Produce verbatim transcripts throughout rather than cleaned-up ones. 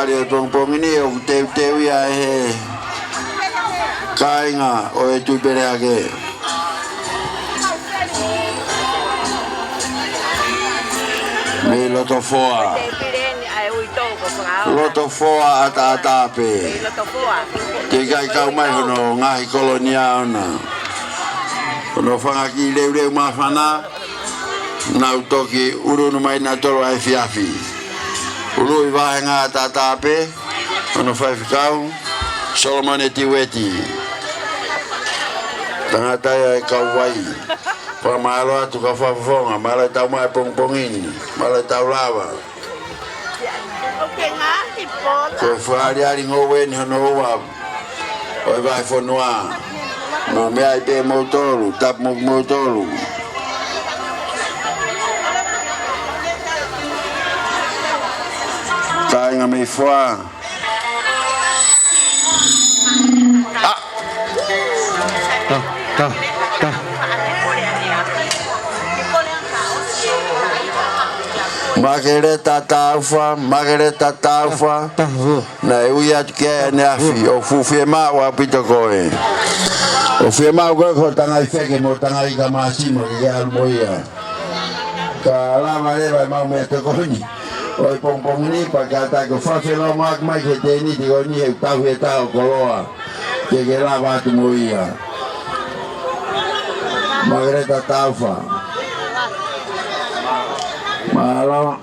Tali ʻo e pongipongi ni ʻoku teuteuʻi ʻe he kāinga ʻo e Tuʻi Pelehake mei Lotofoa. Lotofoa ʻAtaʻatā pē. Teʻeki ai kau mai hono ngaahi kolonia ʻona. Hono fanga kiʻi leuleu māfana, nau toki ʻulunu mai nautolu ʻaefiafi. Ului Vāhenga ʻAtaʻatā pē, hono faifekau, Solomone Tiueti. Tangata ia ʻe kau ai. Fakamālō atu kau fakafofonga, mālō e tau mai pongipongi ni, mālō e tau lava. Ko e fakaʻaliʻali ngoue ni hono ua ʻo e vahefonua. Mou meaʻi pē moutolu, tapu mo moutolu. Kāinga mei Foa. ʻA. Ta, ta, ta. Makeleta Taufa, Makeleta Taufa. Ta, ta, ua. Naʻe ui atu ki ai ʻaneafi, ʻoku fuʻu fiemaʻu ʻaupito koe. ʻOku fiemaʻu koe ko e tangai feke mo e tangai kamasi mo ke ʻalu mo ia. Ka lava leva ʻemau meʻatokoni ʻo e pongipongi ni pea kātaki ʻo fakafelongoaki mai ki he tēniti ko eni he ʻoku tauhi e taha ʻo koloa. Ke ke lava atu mo ia. Makeleta Taufa. Mālō.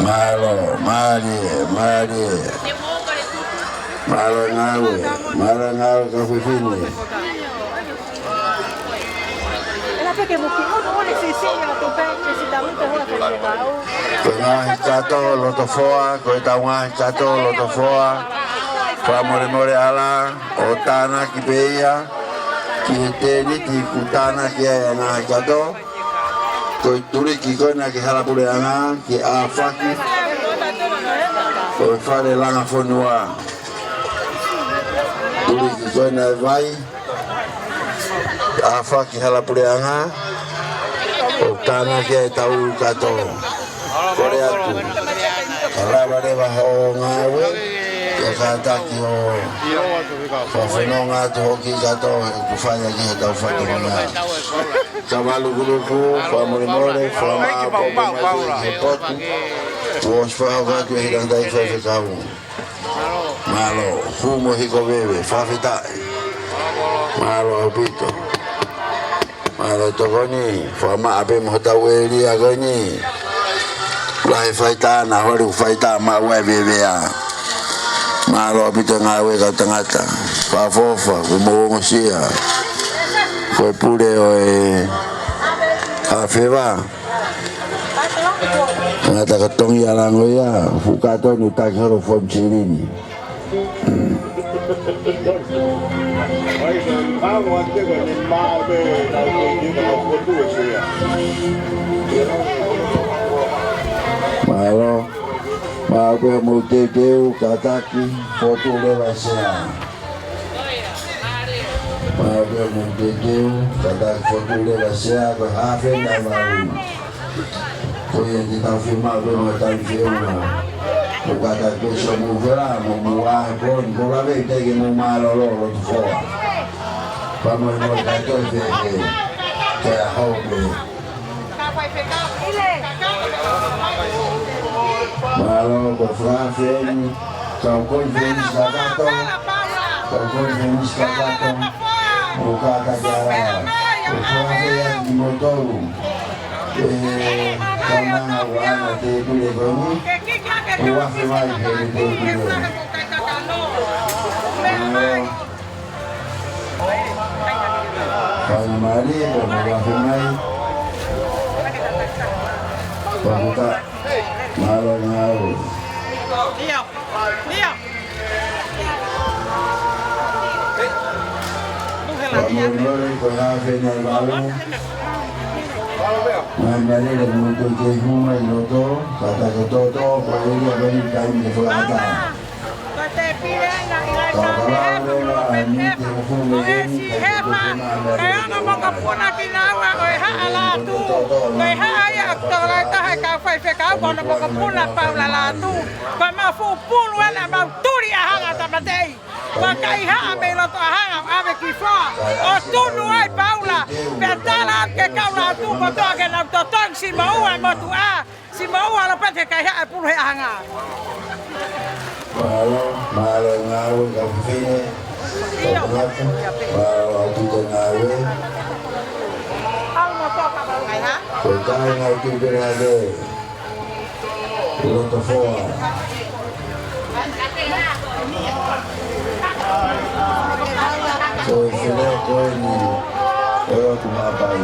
Mālō, mālie, mālie. Mālō e ngāue, mālō e ngāue kau fefine. Ko e ngaahi kato Lotofoa, ko e tau ngaahi kato Lotofoa, fakamolemole ala, ʻo tānaki pē ia ki he tēniti kuo tānaki ai e ngaahi kato. Ko e tuliki ko ena ki he hala puleʻanga, ki he ʻāfaki ʻo e fale langa fonua. Tuliki ko ena e vai, ʻāfaki hala puleʻanga, ʻo tānaki e tau kato. Kole atu, ka lava leva hoʻo ngāue, ke kātaki ʻo fakafononga atu hoʻo kiʻi kato, ʻoku fai ʻaki he tau fatongia. Ka malukuluku, fakamolemole, fakamāʻopoʻopo mai koe he potu kuo ʻosi fakahoko atu ʻe he tangataʻeiki faifekau. Mālō, Humo Hikoveve, fakafetaʻi. Mālō ʻaupito. Mālō e tokoni, fakamaʻa pē mo hotau ʻēlia ko eni. Lahi e faitā, naʻa holi ʻeku faitā maʻu ai e vevea. Mālō ʻaupito e ngāue kau tangata. Fakaʻofoʻofa, kuo mou ongosia. Ko e pule ʻo e Hafeva. Ngata ka tongi a lango ia, fuka tonu taki holo fom silini. Mālō, mālō pē mou teuteu, kātaki, fotu leva e sea. Mālō pē mou teuteu, kātaki fotu leva e sea, ko e hafe na malu. Ko ia te tau fiemaʻu pē mo e tali feʻunga. Ko kātaki pē so mou fela, mo mou ʻā he pō ni, ko lave te ke mou mālōlō Lotofoa. Pea mo e mou kātoa e fefe. Ko e ʻaho pē. Mālō ko e fakafeni, kau konifelenisi kakato, kau konifelenisi kakato, mo kātaki ala, ko e fakafeni atu kimoutolu, ʻe, kau nanga ua ana tēpile ko eni, ʻo afe mai he tēpile. Mālō. Faingamālie, ko e mau afe mai. Pakuta, mālō ngāue. Fakamālō, ko e afe nai malu. Mālō, mālō, le mou tui ke hū mai loto, kātaki toto, ko e ia ko eni taimi ke fakaʻatā. Ko e anga mokopuna kinaua ʻo e Haʻa Lātū, ko e haʻa ia ʻoku tokolahi taha e kau faifekau, ko hono mokopuna Paula Lātū. Ko e mau fuʻu pulu ʻena mau tuli ʻa Hanga Tamateʻi. Ko e kaihaʻa mei loto ʻa Hanga ʻave ki fā. ʻO tunu ai Paula, pea tala atu ke kau Lātū kotoa ke nau totongi siʻi moʻua e motuʻa. Siʻi moʻua ʻa Lopete kaihaʻa e pulu he ʻa Hanga. Mālō, mālō ngāue kau fefine. Mālō ʻaupito ngāue. Ko e kāinga ʻo Tuʻipelehake. Loto foa. Ko e fele ko eni ʻo e ʻOtu Haʻapai.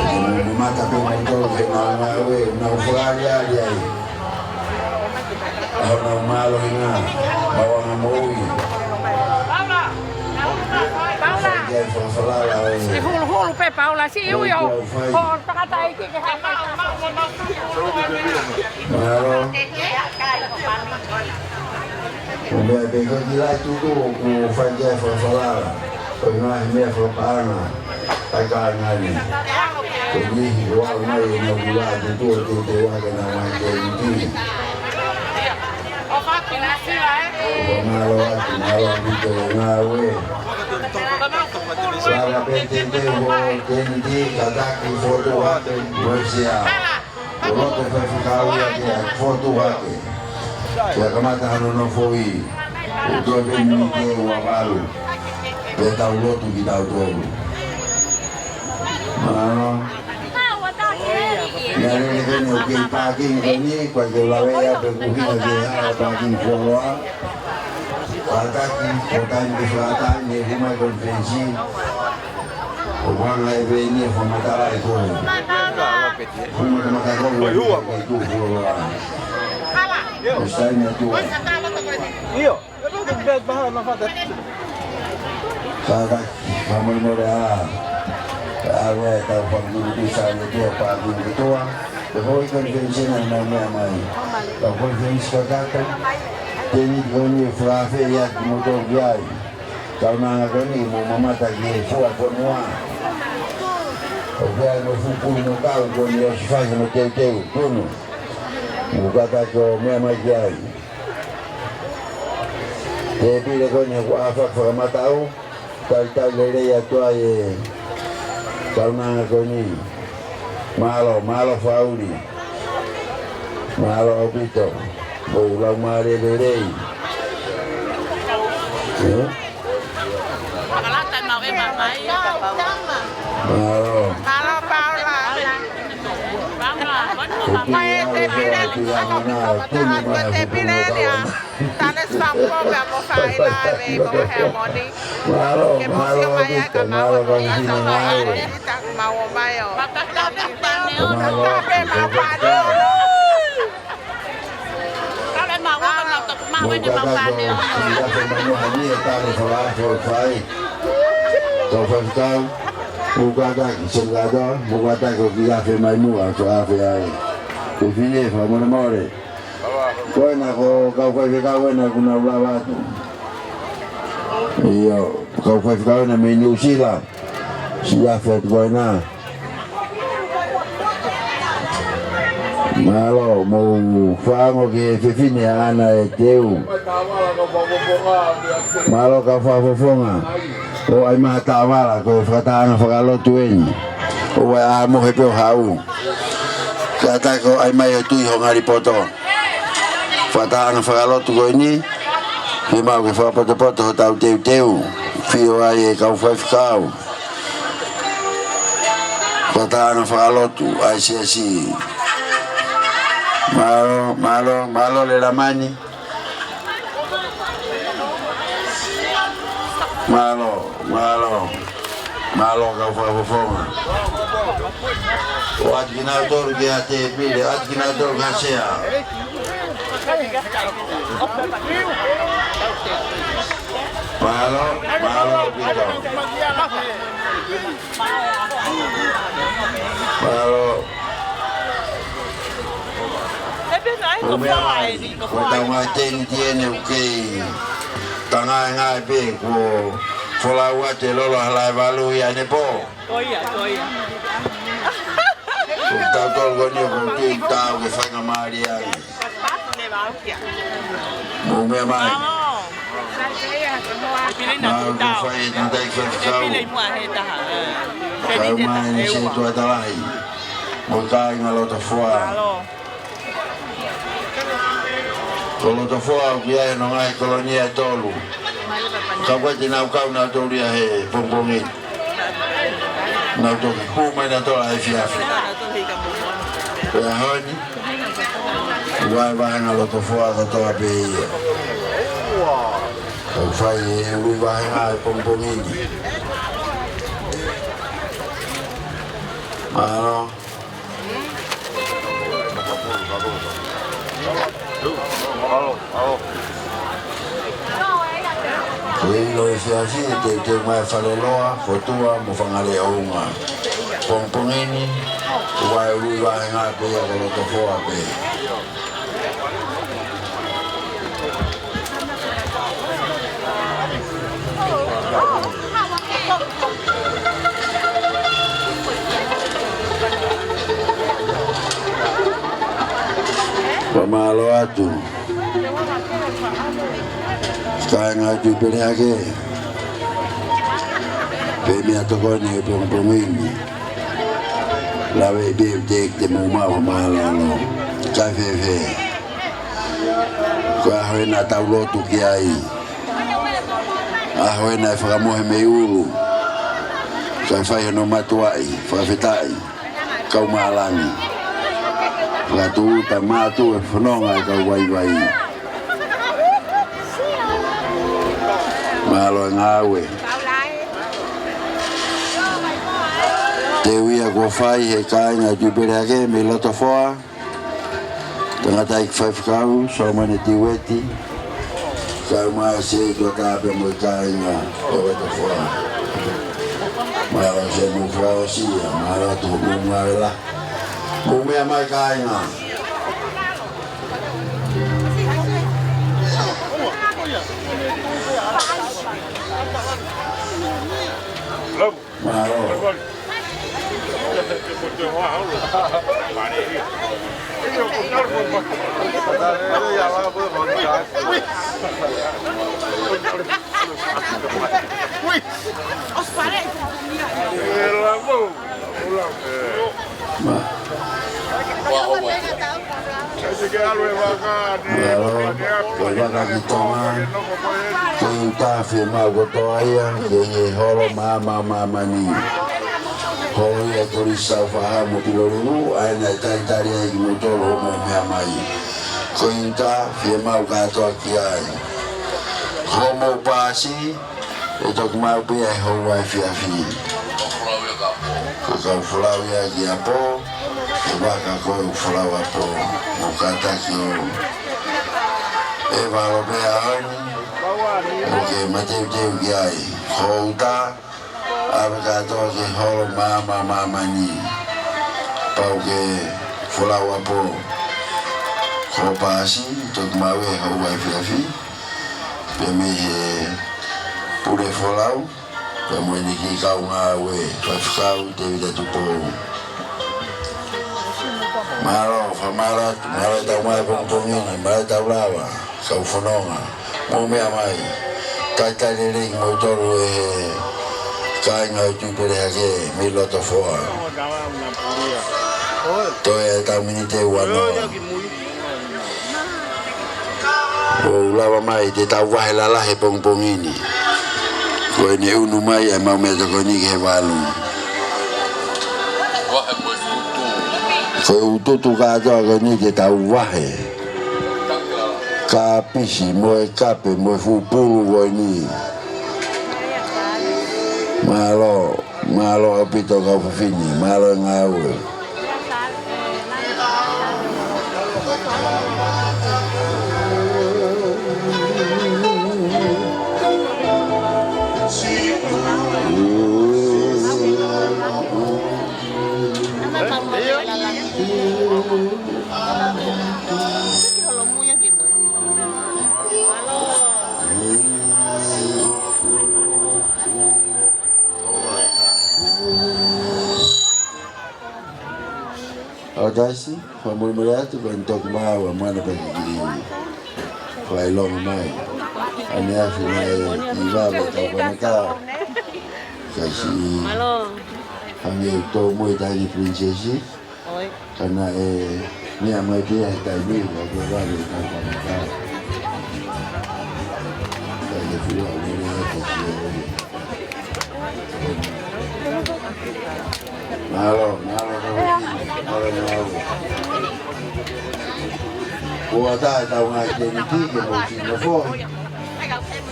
Ko e mata pē mai tau ke nau ngāue, nau fakaʻaliʻali ai. ʻA honau mālohinga, ʻa honau anga moʻui. Paula. Paula. Ia e fakafalala ai. Siʻi huluhulu pē Paula, siʻi ui ʻo. Ko e tangataʻeiki ke haʻu. Mālō. Ko e meʻa pē ko e kiʻi laʻi tutu ʻoku fai ki ai e fakafalala. Ko e ngaahi meʻa fakapaʻanga ʻa e kāinga ni. Ko e niʻihi ʻoku ʻomai ʻenau kiʻi laʻi tutu ʻo teuteu ake ʻenau ngaahi tēniti. Ko e mālō atu, mālō ʻaupito e ngāue. Lava pē teuteu hoʻo tēniti, kātaki fotu hake, mo e sea. Ko e lotu faifekau ia ke fotu hake. Ke kamata hano nofo ʻi. ʻOku toe pē miniti ʻe ua valu. Pea tau lotu kitautolu. Mālō. Meʻa lelei ko eni ʻoku kei pākingi ko eni, ko e ke lave ia pē kuhinga ke hala pākingi fuoloa. Kātaki, ko e taimi ke fakataha, ne hū mai konifelenisi. ʻOku hanga ʻe he veni ʻo fakamatalaʻi koe. Hū mai ka maka koe, ʻoku tuʻu fuoloa. ʻOsi taimi atu ai. Kātaki, fakamolemole ā. ʻAve ʻetau fakamolemole ʻi Sālote ʻo pākingi ki tuʻa. Pea ko e konifelenisi naʻa nau meʻa mai. Kau konifelenisi kakato. Tēniti ko eni ʻe fakaafe ia kimoutolu ki ai. Kaunanga ko eni mo mamata ki he fua fonua. ʻOku ʻi ai mo e fuʻu pulu mo kau ko eni ʻosi fai hono teuteu, tunu. Mo kātaki ʻo meʻa mai ki ai. Tēpile ko eni ʻoku ʻafa fakamataʻu. Talitali lelei atu ai e kaunanga ko eni. Mālō, mālō Fauli. Mālō ʻaupito. Mou laumālie lelei. Ē? Mālō. Mālō Paula. Paula, ko e tēpile ni, ko e tēpile ni ʻa Tane Sampo pea mo Faila Vei mo Hemoni. Mālō, ke mālō, mōsio mai ai ka mau ʻaupito, mālō, ʻi he taku mau ō mai ʻo. Mālō, mālō. Mou kātaki ʻo kiʻi afe mai muʻa ni e tane fakaʻafe ʻoku fai. Kau faifekau, mou kātaki, sengata, mou kātaki ʻo kiʻi afe mai muʻa, fakaʻafe ai. Fefine, fakamolemole. Ko ena ko e kau faifekau ena kuo nau lava atu. ʻIo, kau faifekau ena mei Nuʻu Sila. Siʻi afe atu ko ena. Mālō, mou fanongo ki he fefine ʻa ʻAna ʻe Teu. Mālō kau fakafofonga. ʻOku ʻi ai mai ha taʻovala ko e fakatahaʻanga fakalotu eni. ʻOua ʻe ʻā mohe pē ʻo haʻu. Kātaki ʻo ʻai mai ʻo tui ho ngali poto. Fakatahaʻanga fakalotu ko eni, ke mau ke fakapotopoto hotau teuteu, fio ai e kau faifekau. Fakatahaʻanga fakalotu, ʻa e siasi. Mālō, mālō, mālō Lelamani. Mālō, mālō. Mālō kau fakafofonga. ʻOatu kinautolu ki ha tēpile, ʻoatu kinautolu ki ha sea. Mālō, mālō ʻaupito. Mālō. Ko e meʻa mai, ko e tau mai teni tiene ʻoku kei tangaengae pē kuo folau atu e lolo hala e valu ia ne pō. Ko ia, ko ia. Ko tautolu ko eni ʻoku tui tau ke faingamālie ai. Mou meʻa mai. Mālō, ko fai e tangataʻeiki faifekau. Kau mai ni se tuatalahi. Mo e kāinga Lotofoa. Ko Lotofoa ʻoku ʻi ai hono ngaahi kolonia ʻe tolu. Ka ko e te nau kau nautolu ia he pongipongi. Nau toki hū mai nautolu ʻa e efiafi. Ko e ʻaho ni, ʻoku ʻi ai e vāhenga Lotofoa kotoa pē ia. Kau fai e ui vāhenga he pongipongi ni. Mālō. Ko e ʻilo ʻe he efiafi ʻe teuteu mai Faleloa, Fotua mo Fangaleʻounga. Pongipongi ni, ʻoku ʻi ai e ui vāhenga pē ia ko Lotofoa pē. Fakamālō atu. Kāinga Tuʻi Pelehake. Pea meʻa tokoni he pongipongi ni. Lave pē ʻoku teʻeki te mou maʻu ha mālōlō. Kae fēfē? Ko e ʻaho ena ʻoku tau lotu ki ai. ʻAho ena ʻe fakamohe mei ʻulu. Kae fai hono mātuʻaki, fakafetaʻi. Kau Maʻalangi. Fakatūʻuta mātuʻa e fononga e kau vaivai. Mālō e ngāue. Teu ia kuo fai he kāinga Tuʻi Pelehake mei Lotofoa. Tangataʻeiki faifekau, Solomone Tiueti. Kau mai se tuʻa tāpē mo e kāinga ʻo Lotofoa. Mālō se mou fakaʻosi ia, mālō atu hoʻomou ngāue lahi. Mou meʻa mai kāinga. Mālō. Mālō, ko e vaka ki Tonga, ko e uta fiemaʻu kotoa ia, ke ne holo maama ʻo māmani. Holo ia Kolisi Taufaʻāhau mo Pilolevu, ʻa ia naʻe talitali ai kimoutolu hoʻomou meʻa mai. Ko e uta fiemaʻu kātoa ki ai. Hoʻomou paasi, ʻe toki maʻu pē ia he houa efiafi. Ko e kau folau ia ki ʻapi, ʻe vaka ko e folau ʻapi, mo kātaki ʻo e valo pē ʻaho ni, ʻoku ke mateuteu ki ai. Ko e uta, ʻave kātoa ke holo maama ʻo māmani. Pau ke folau ʻapi. Ko e paasi, toki maʻu he houa efiafi. Pea mei he pule folau, pea mo ʻene kiʻi kau ngāue, Faifekau Tēvita Tupou. Mālō, fakamālō atu, mālō e tau mai pongipongi ni, mālō e tau lava, kau fononga, mou meʻa mai, talitali lelei kimoutolu ʻe he kāinga ʻo Tuʻi Pelehake, mei Lotofoa. Toe ʻe tau miniti ʻe ua noa. ʻOku lava mai te tau vahe lalahi he pongipongi ni. Ko ʻene ʻunu mai ʻa e maʻu meʻatokoni ki he valu. Ko e ʻututu kātoa ko eni te tau vahe. Kapisi, mo e kape, mo e fuʻu pulu ko eni. Mālō, mālō ʻaupito kau fefine, mālō e ngāue. Kae siʻi fakamolemole atu ko eni toki maʻu ʻa Moana pea kiʻi fakaʻilonga mai. ʻAneafi mai ʻi vave tau kamata. Kae siʻi hangē tō mo e taʻahine pilinisesi. Ka naʻe meʻa mai pē ia he taimi ni, ka ko e vave tau kamata. Kae ke fua ʻo mene atu sio. Mālō, mālō, mālō, mālō, mālō. Kuo ʻatā ʻetau ngaahi tēniti ke mou sino foʻi.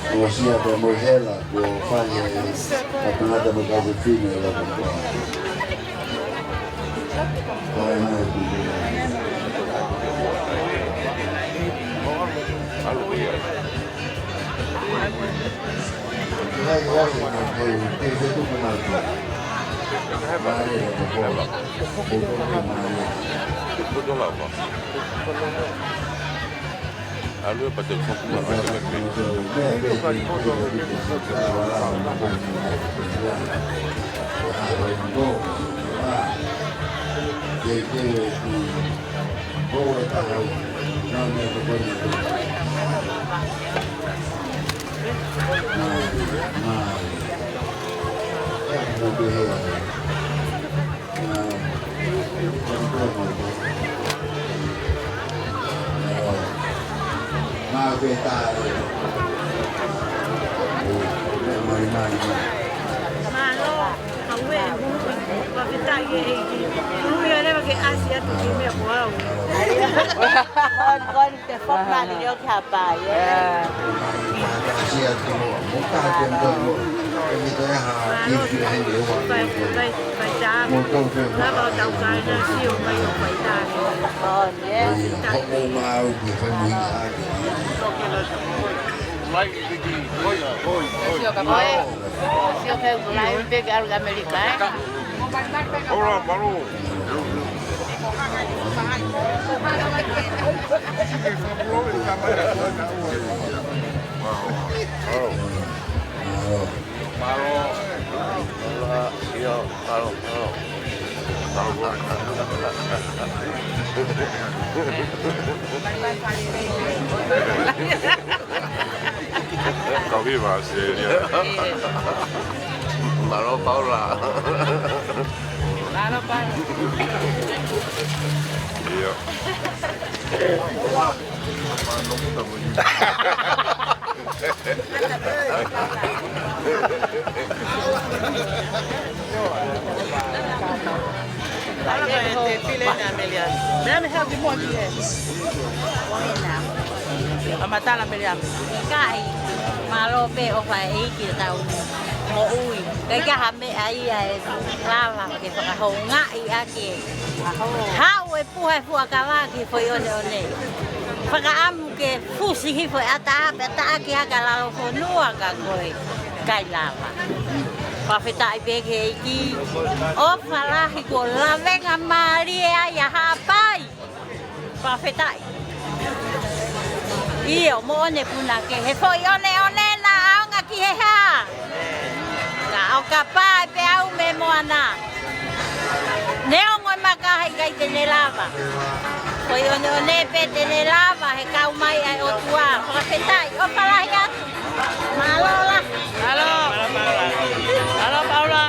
Kuo sia pē mo hela, kuo fai e tangata mo kau fefine e loko. Fai mai. Mālō, kau e hu, fakafetaʻi e ʻEiki. Ui a leva ke ʻasi atu ki he meʻa ko au. Kon, kon, te fok mani leo ki hapai, ē. Mālō, fai, fai, fai tā. Lava ʻo tau kāinga sio mai ʻo fai tā. Kon, ē. Sio ka mai. Sio ke ulai pe ke ʻalu ki ʻAmelika, ē? Hola, Malu. Malu. Malu. Io, Malu, Malu. Ka viva, Australia. Mālō, Paula. Mālō, Paula. Ia. Ala mai e te pile na Meliam. Meliam, he au ki mua ki he. ʻA matala Meliam. ʻIkai, mālō pē ʻofa e ʻEiki ʻetau moʻui. Pea ʻikai ha meʻa ia ʻe lava ke fakahoungaʻi ʻaki e haʻu e puha e fuakava ki he foʻi ʻoneʻone. Fakaʻamu ke fusi hifo e ʻatā pea taʻaki hake ʻa Lalofonua ka ko e ʻikai lava. Fakafetaʻi pē ki he ʻEiki. ʻOfa lahi kuo lavengamālie ai ʻa Haʻapai. Fakafetaʻi. ʻIo, moʻoni e punake. He foʻi ʻoneʻone naʻa ʻaonga ki he hā. Ka ʻoka pā pē au mei Moana. Neongo e maka he ʻikai te ne lava. Foʻi ʻoneʻone pē te ne lava he kau mai ʻa e ʻOtua. Fakafetaʻi, ʻofa lahi atu. Mālō lahi. Mālō. Mālō, Paula.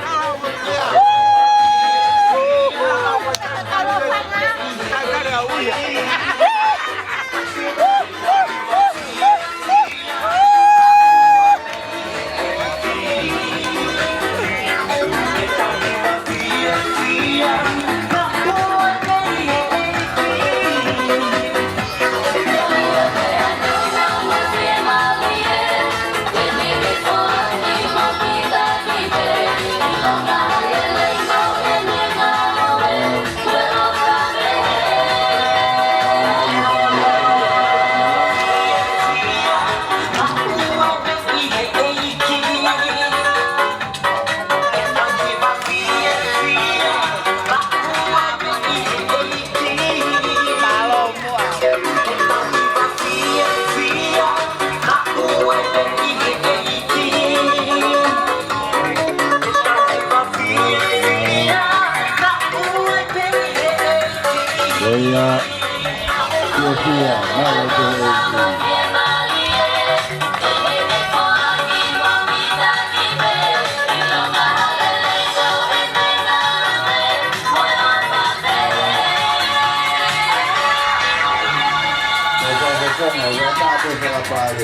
Ko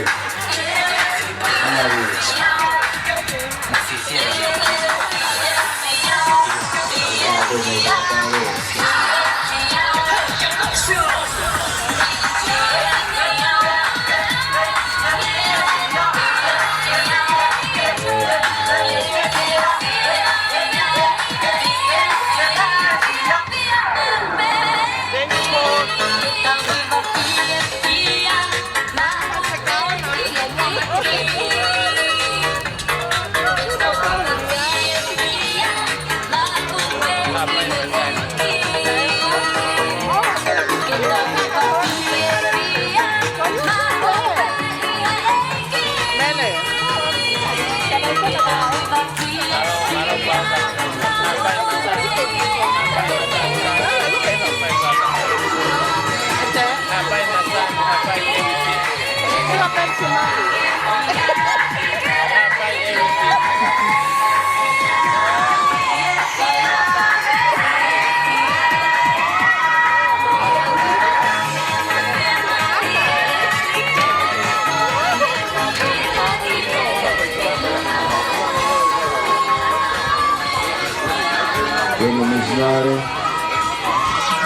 e misinale,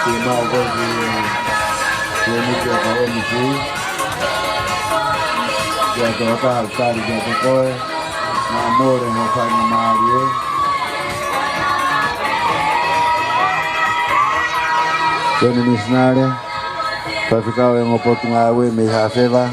ke mau ko ki, ki he miti a ka M C. Kia tō ka tali kia tō koe, na mole ho fai na mālie. Ko e misinale, Faifekau e ongo Potungāue mei Hafeva.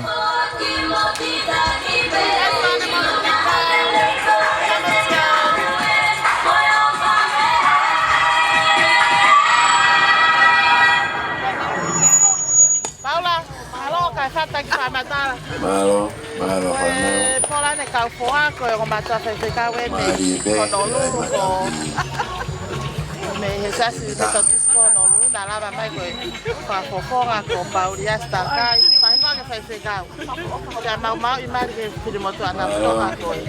Paula, mālō, kae fata ki fāmatala. Mālō, mālō, fānau. E, Paula ne kau foa, ko e ongo mātuʻa faifekau e mei Honolulu, ko, mei he siasi Metotisi ko Honolulu, naʻa lava mai ko e fakafofonga ko Pauliasi Takai, fahingoa ke faifekau. Kia mau mau i mali ke fili motu ana fonga ko e.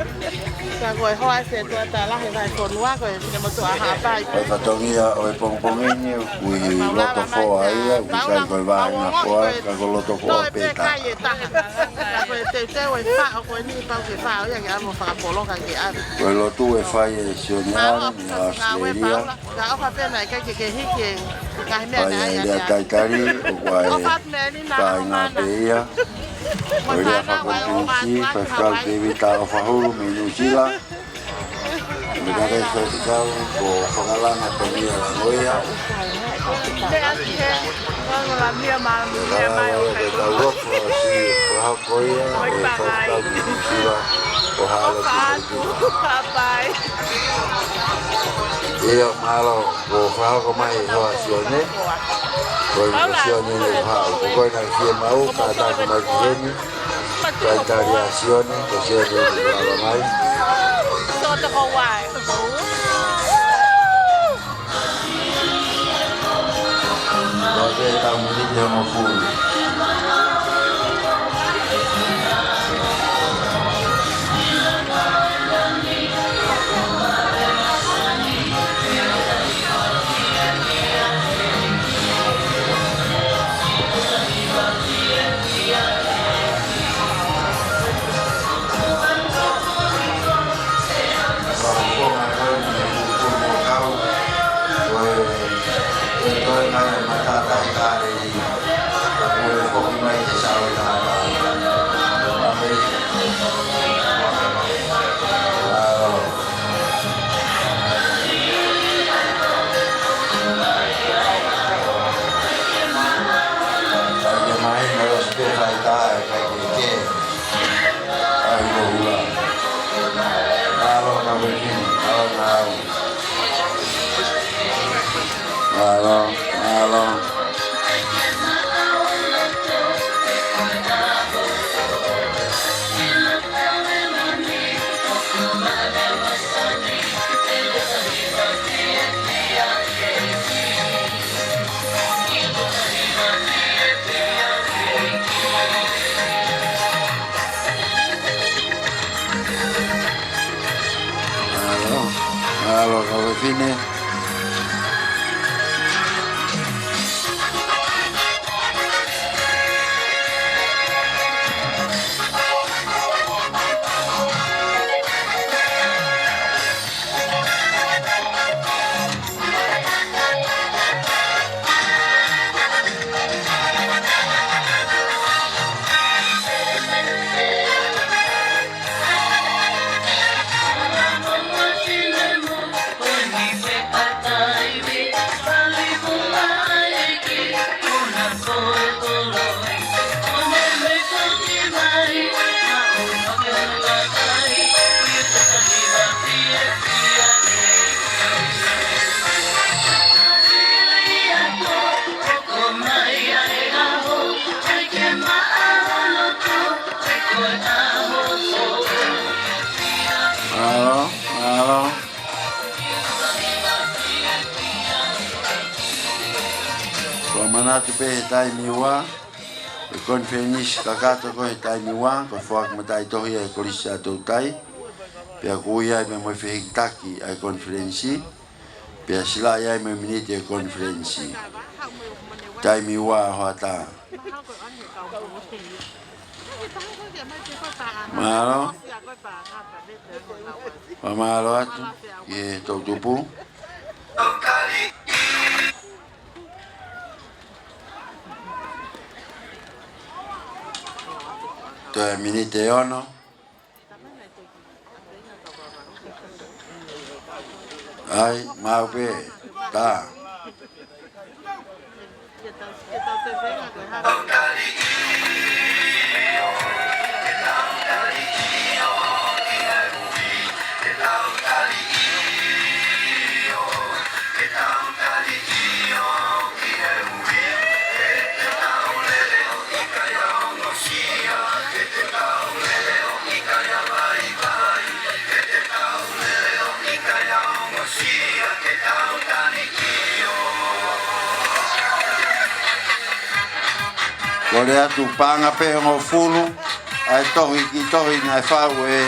Ka ko e hoa e fetua tala he vai fonua ko e fili motu a hapai. Ko e fatongia ʻo e pongipongi ni, ʻoku ʻi loto foa ia, ʻoku ʻikai ko e vāhenga foa, ka ko loto foa pē taha. Ka ko e teuteu e faʻo ko eni pau ke faʻo ia ke amo fakapoloka ke ave. Ko e lotu e fai e Sione Allen ʻi ʻAositelēlia. Ka ʻofa pē naʻe ʻikai ke ke hiki e ngaahi meʻa naʻe ʻai ʻe he lea taitali, ʻoku ʻi ai e kāinga pē ia. Ko e lea fakakonitinuiti, Faifekau Tēvita ʻOfahulu mei Nuʻusila. Mei he kakai faifekau, ko Fakalana Tomiʻa Langoia. Pea ʻi he, ko Langoia, mālō, ke tau lotu ʻa si, ko Ko ia, e faifekau mei Nuʻusila, ko Hale Kuhai. Ia, mālō, kuo fakahoko mai e hoa ʻa Sione. Ko e Sione ne haʻu, ko koe naʻe fiemaʻu, kātaki mai ki heni. Kae tali ʻa Sione, ko Sione ne lava mai. Ko e tau miniti hongofulu. Mālō, mālō. Mālō, mālō, kau fefine. Manatu pē he taimi ua, ʻa e konifelenisi kakato ko ē he taimi ua, ko e foaki mataʻitohi ʻa e Kolisi ʻa Toutai, pea ʻoku ui ai pē mo e fehikitaki ʻa e konifelenisi, pea silaʻi ai mo e miniti ʻa e konifelenisi. Taimi ua hoʻatā. Mālō. Fakamālō atu ki he toʻutupu. Toe miniti ʻe ono. ʻAi, maʻu pē, tā. Kole atu paʻanga pē hongofulu, ʻa e tohi ki tohi naʻe fai ʻe he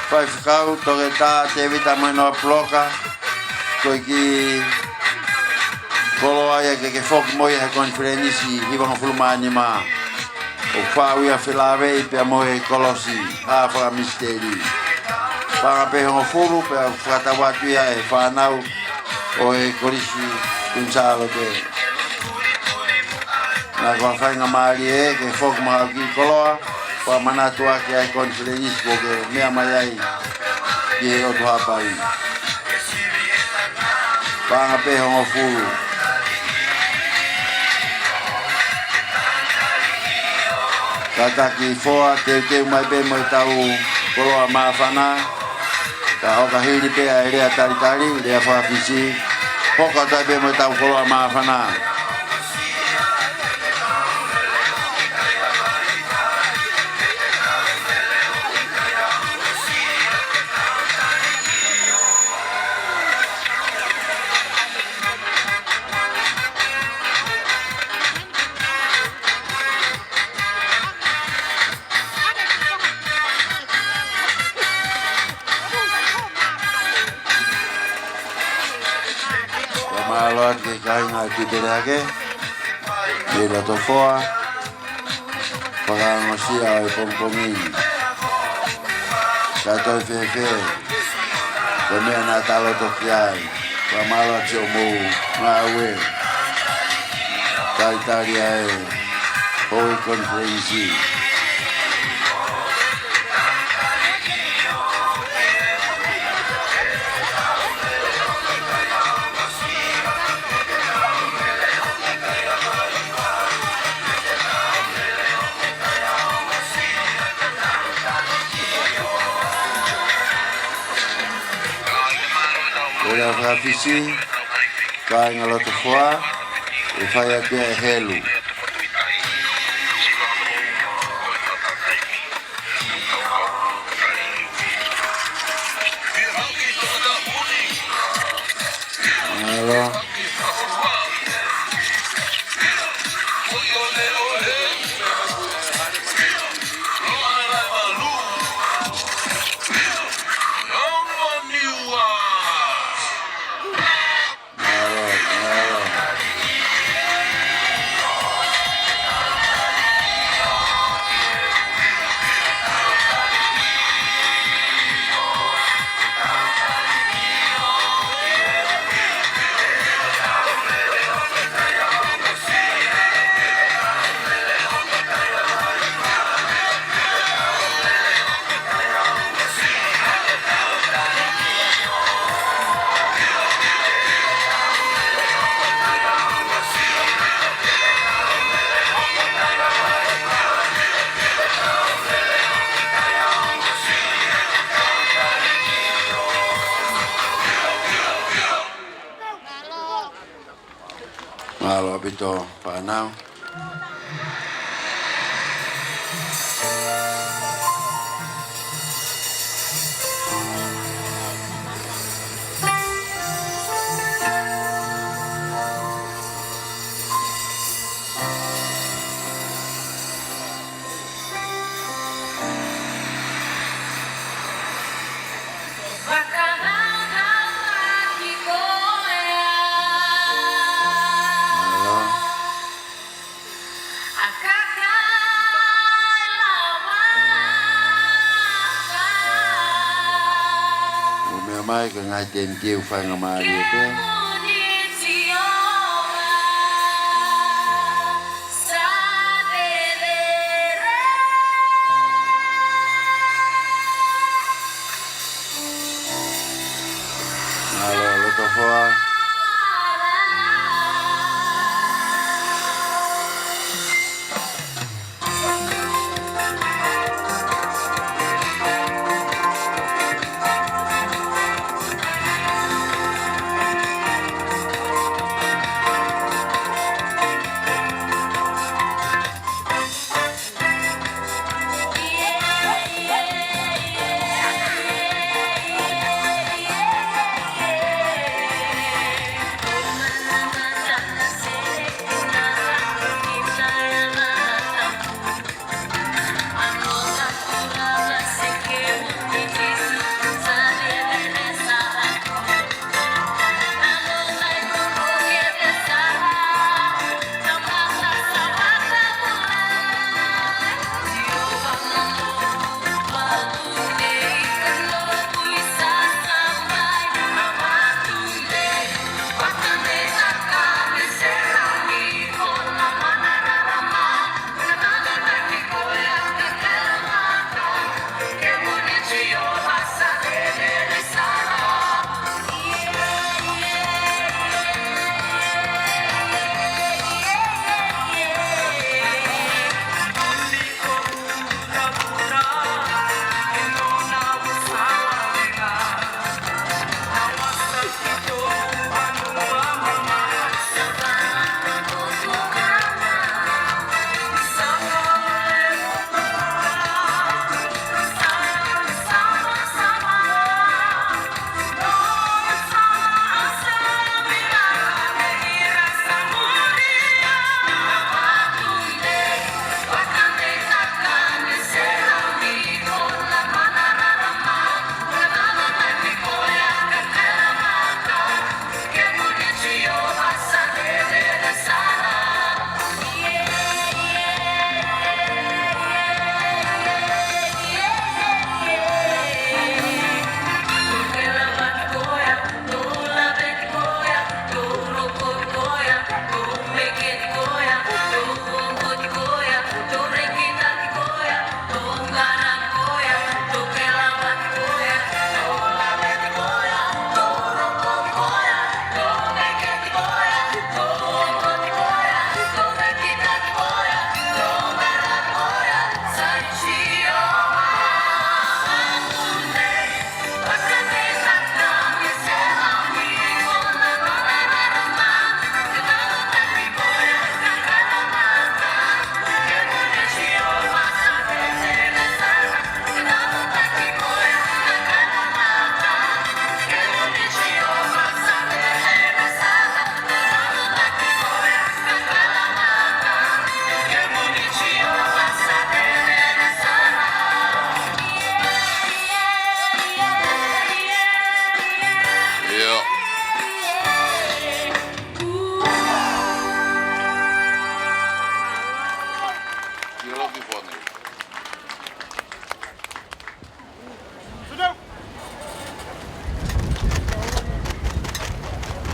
faifekau, Toketā Tēvita Mainoa Puloka, ko e kiʻi koloa ia ke ke foki mo ia he konifelenisi hivangofulu mā nima. ʻOku faʻu ia felāveʻi pea mo e kolosi ʻa e fakamisiteli. Paʻanga pē hongofulu pea ʻoku fakatau atu ia ʻe he fānau ʻo e Kolisi Kuini Sālote. Naʻa ko e faingamālie ke foki mo haʻo kiʻi koloa, fakamanatu ʻaki ʻa e konifelenisi kuo ke meʻa mai ai ki he ʻOtu Haʻapai. Paʻanga pē hongofulu. Kātaki Foa, teuteu mai pē mo ʻetau koloa māfana. Ka ʻoka hili pē ʻa e lea talitali, lea faka-Fisi. Hoko atu ai pē mo ʻetau koloa māfana. Fakamālō atu ki he kāinga ʻi Tuʻipelehake, mei loto Foa, fakaongosia ʻo e pongipongi ni. Ka toe fēfē, ko e meʻa naʻa ta loto ki ai. Fakamālō atu ki hoʻomou ngāue talitali ʻa e houʻeiki konifelenisi. Ko e lea faka-Fisi, kāinga loto Foa, ʻe fai atu ʻe helu. Mālō. Mālō ʻaupito fānau. Mai, ko e ngaahi tēniti ʻoku faingamālie pē. Mālō, loto hoa.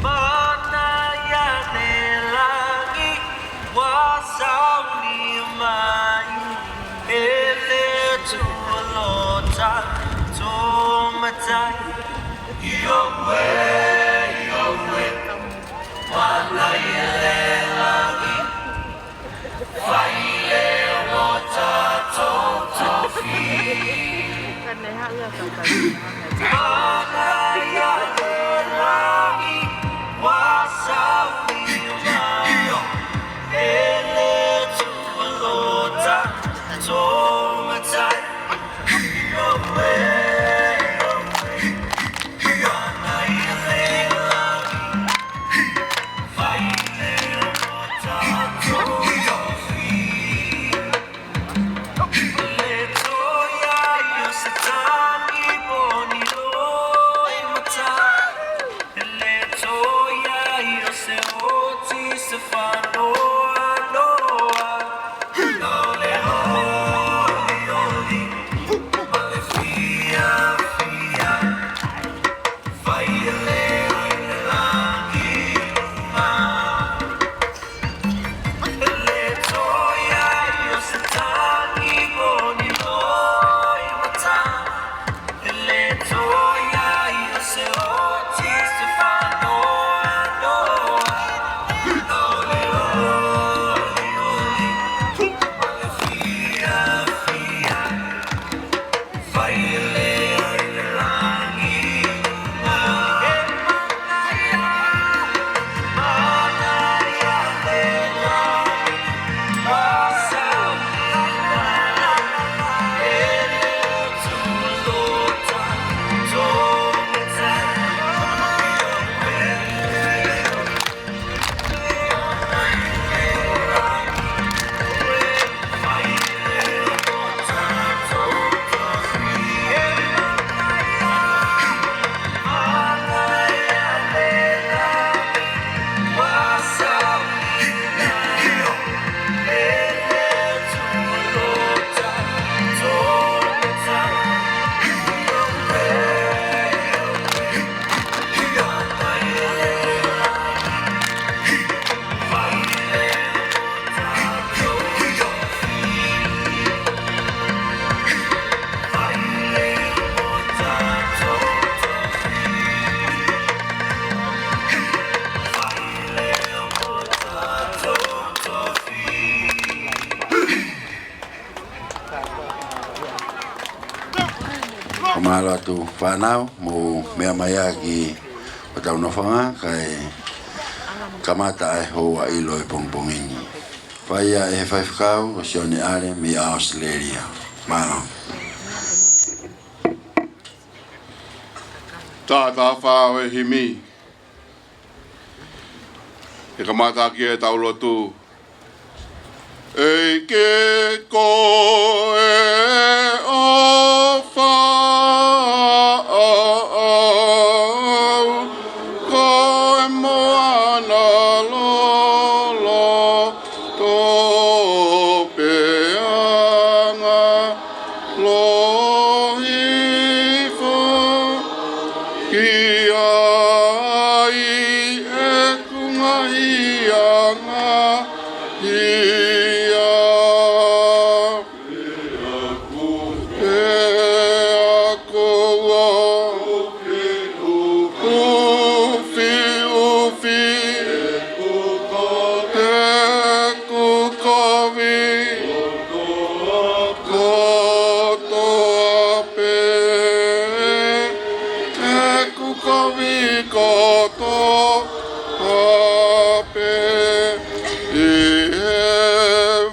Mana ia ne langi, ua sauni mai, e le tuʻu lota, tomatai. Ioe, ioe, mana ia ne langi, fai leva ʻo tatou tofi. Mana ia ne langi, ua sauni mai, e le tuʻu lota, tomatai. Ioe, ioe. Mālō atu fānau, mou meʻa mai ā ki hotau nofoʻanga, kae kamata ʻa e houa ʻilo ʻo e pongipongi ni. Fai ia ʻe he faifekau ko Sione ʻAle mei ʻAositelēlia. Mālō. Taha taha fā ʻo e himi. ʻE kamata ʻaki ʻetau lotu. ʻEiki ko e ʻofa ʻaʻau, ko e moana loloto pē ʻa e ngaahi lohi fo ki ai ʻeku ngaahi anga ia. Pea ko au ʻoku ufiufi ʻeku kovi kotoa pē, ʻeku kovi kotoa pē ʻi he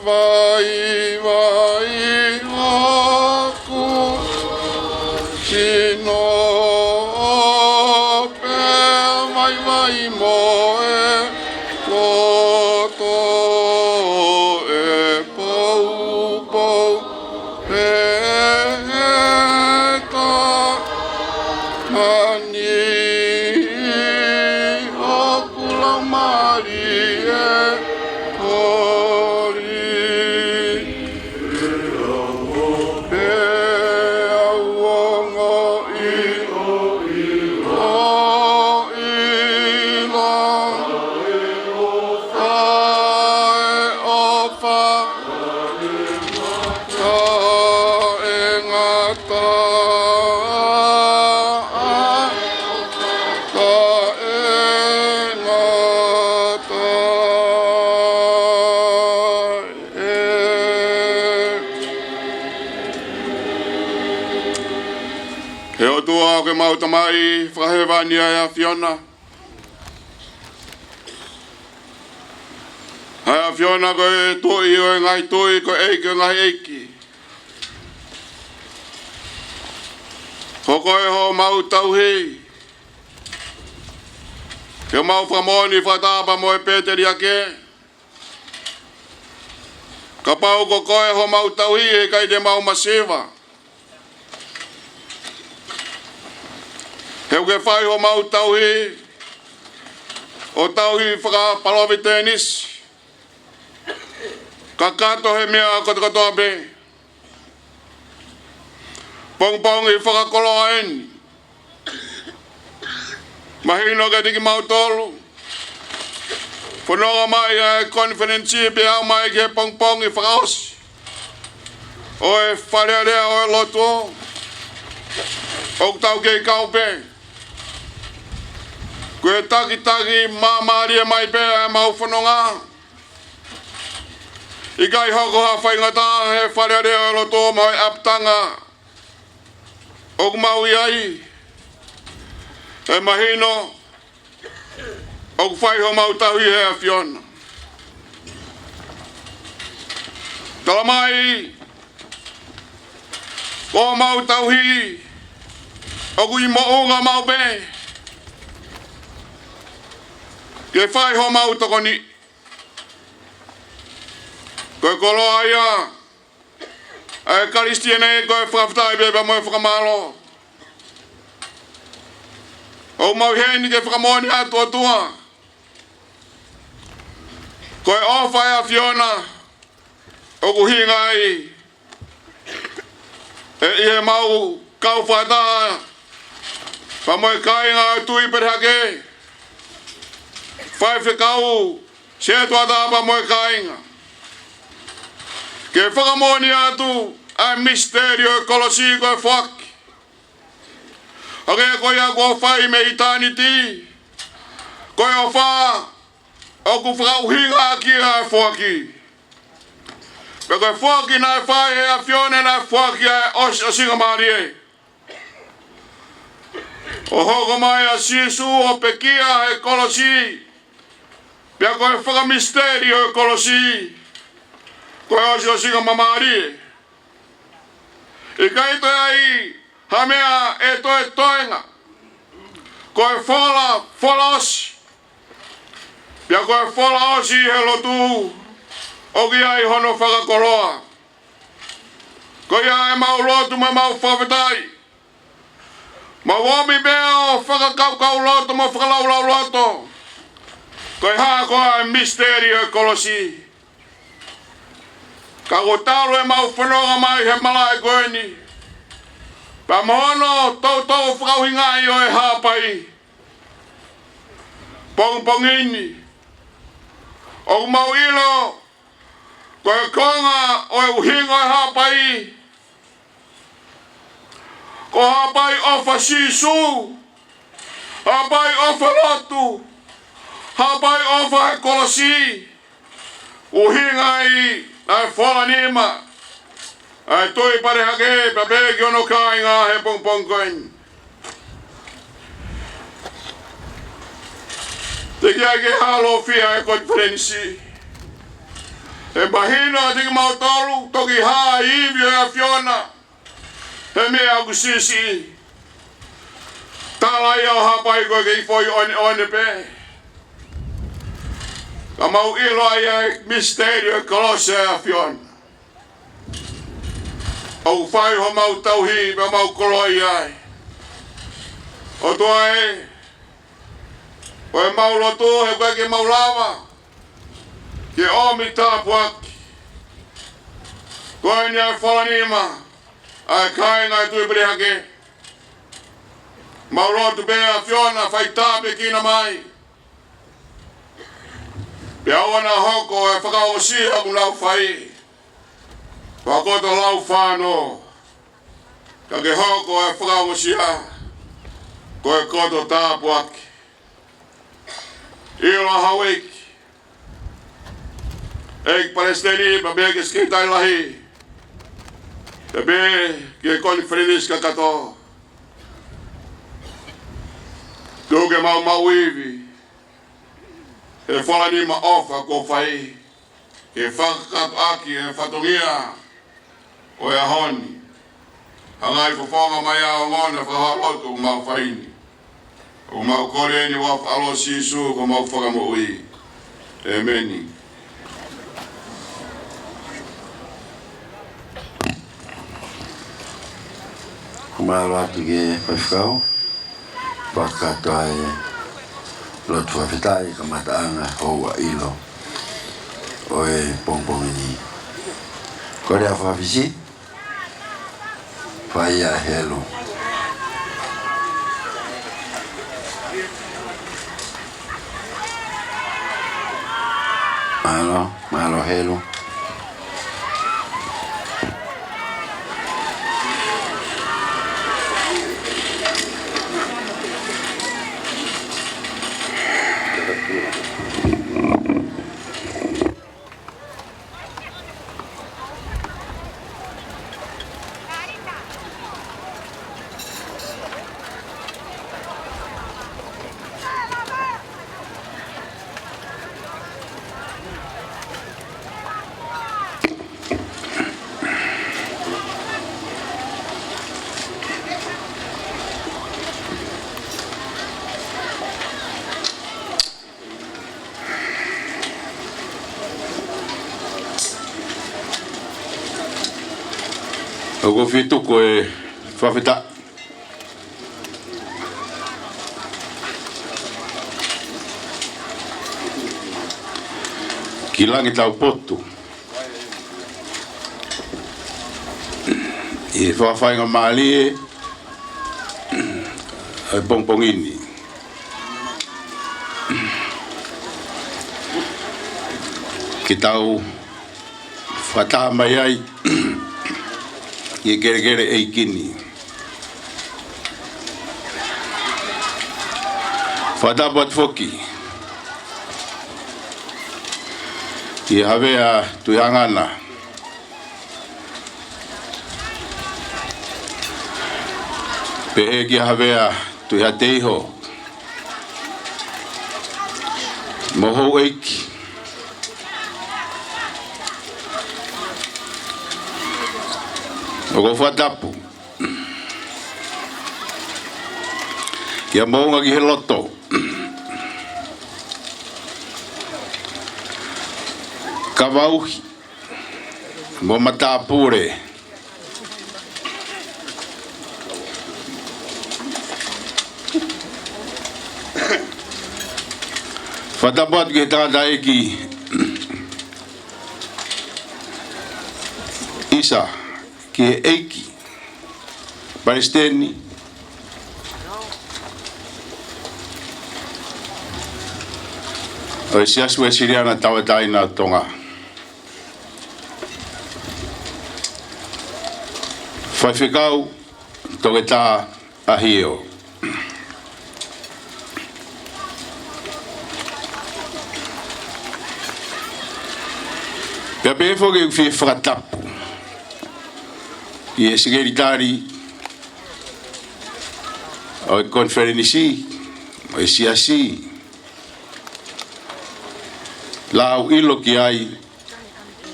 vaivai ʻoku sino pē vaivai mo e loto ʻe poupou pē ʻeta mani ʻoku laumālie holi. Pea u ongoʻi ʻo ʻilo ʻa e ʻofa taʻengata, taʻengata ē. ʻE ʻOtua ʻoku mau tamaʻi fakahēvani ʻa e ʻAfiona. ʻA e ʻAfiona ko e Tuʻi ʻo e ngaahi tuʻi, ko e ʻEiki ʻo e ngaahi ʻeiki. Ko koe homau tauhi. Ke mau fakamoʻoni fakataha pea mo e pēteliake. Kapau ko koe homau tauhi, ʻe ʻikai te mau masiva. He ʻoku ke fai homau tauhi ʻo tauhi fakapalōfitenisi kakato he meʻa kotokotoa pē. Pongipongi fakakoloa eni. Mahino kiate kimautolu. Fononga mai ʻa e konifelenisi pea aʻu mai ki he pongipongi fakaʻosi ʻo e Fale Alea ʻo e Lotu. ʻOku tau kei kau pē. Ko e takitaki māmālie mai pē ʻa e mau fononga. ʻIkai hoko ha faingataʻa he Fale Alea ʻo e Lotu mo e ʻapitanga ʻoku mau ʻi ai, ʻe mahino ʻoku fai homau tauhi ʻe he ʻAfiona. Talamai, ko homau tauhi ʻoku ʻi moʻunga maʻu pē ke fai homau tokoni. Ko e koloa ia ʻa e Kalisitiane ko e fakafetaʻi pea mo e fakamālō. ʻOku mau ʻi heni ke fakamoʻoni atu, ʻOtua, ko e ʻofa ʻa e ʻAfiona ʻoku ʻuhinga ai ʻe ʻi heʻemau kau fakataha pea mo e kāinga ʻo e Tuʻi Pelehake, faifekau, setuata pea mo e kāinga, ke fakamoʻoni atu ʻa e misiteli ʻo e kolosi ko e foaki. ʻA ia ko ia kuo fai mei ʻitāniti, ko e ʻofa ʻoku fakaʻuhingaʻaki ʻa e foaki. Pea ko e foaki naʻe fai ʻe he ʻAfiona naʻe foaki ʻa e ʻosiʻosingamālie. ʻO hoko mai ʻa Sīsū ʻo pekia he kolosi, pea ko e fakamisiteli ʻo e kolosi ko e ʻosiʻosingamālie. ʻIkai toe ʻi ai ha meʻa ʻe toe toenga. Ko e fola, fola ʻosi. Pea ko e fola ʻosi he lotu ʻoku ʻi ai hono fakakoloa. Ko ia ʻemau lotu mo ʻemau fakafetaʻi. Mau ʻomi pē ʻo fakakaukauloto mo fakalaulauloto ko e hā koā ʻa e misiteli ʻo e kolosi. Ka kuo talu ʻemau fononga mai he malaʻe ko eni, pea mo hono toutou fakaʻuhingaʻi ʻo e Haʻapai pongipongi ni, ʻoku mau ʻilo ko e konga ʻo e ʻuhinga ʻo e Haʻapai, ko Haʻapai ʻofa Sīsū, Haʻapai ʻofa lotu, Haʻapai ʻofa he kolosi. ʻUhinga ai ʻa e fola nima ʻa e Tuʻi Pelehake pea pehē ki hono kāinga he pongipongi ko eni. Teʻeki ai ke hālofia e konifelenisi. ʻE mahino ʻa kimautolu toki hā ivi ʻo e ʻAfiona he meʻa ʻoku siʻisiʻi. Tala ia ʻo Haʻapai ko e kei foʻi ʻoneʻone pē. Ka mau ʻilo ai ʻa e misiteli ʻo e kolosi ʻa e ʻAfiona. ʻOku fai homau tauhi pea mau koloa ai. ʻOtua ē, ko ʻemau lotu he ʻoku ʻikai ke mau lava ke ʻomi tāpuaki. Ko eni ʻa e fola nima ʻa e kāinga ʻo e Tuʻi Pelehake. Mau lotu pē ʻAfiona fai tāpuekina mai. Pea ʻoua naʻa hoko e fakaongosia ʻoku nau fai ko e koto laufānō, ka ke hoko e fakaongosia ko e koto tāpuaki. ʻIlo ʻa Houʻeiki, ʻEiki Palesiteni, pea pehē ki he Sekelitali Lahi, pea pehē ki he konifelenisi kakato. Tuku ke mau maʻu ivi he fola nima ʻofa kuo fai ke fakakakato ʻaki e fatongia ʻo e ʻaho ni. Hanga ʻi he fofonga mai ʻa e ongona fakahoa lotu ʻoku mau fai ni, ʻoku mau kole eni ʻi he huafa ʻo Sīsū ko homau Fakamoʻui. ʻEmeni. Mālō atu ki he faifekau. Fakakakato ʻa e lotu fakafetaʻi kamataʻanga houa ʻilo ʻo e pongipongi ni. Ko e lea fakafisi, fai ia ʻe Helu. Mālō, mālō Helu. ʻOku ou fie tuku e fakafetaʻi ki Langi Taupotu ʻi he faingamālie ʻo e pongipongi ni ke tau fakataha mai ai ʻi he kelekele ʻeiki ni. Fakatapu atu foki kia Havea Tuʻihangana, pehē kia Havea Tuʻihateiho, mo houʻeiki. ʻOku ou fakatapu kia Moʻunga ki he Loto, Kavauhi, mo Matāpule. Fakatapu atu ki he tangataʻeiki ʻIsa, ki he ʻeiki palesiteni ʻo e Siasi Uēsiliana Tauʻatāina ʻo Tonga, Faifekau Toketā ʻAhio. Pea pehē foki ʻeku fie fakatapu ki he Sekelitali ʻo e Konifelenisi ʻo e Siasi, lau ʻilo ki ai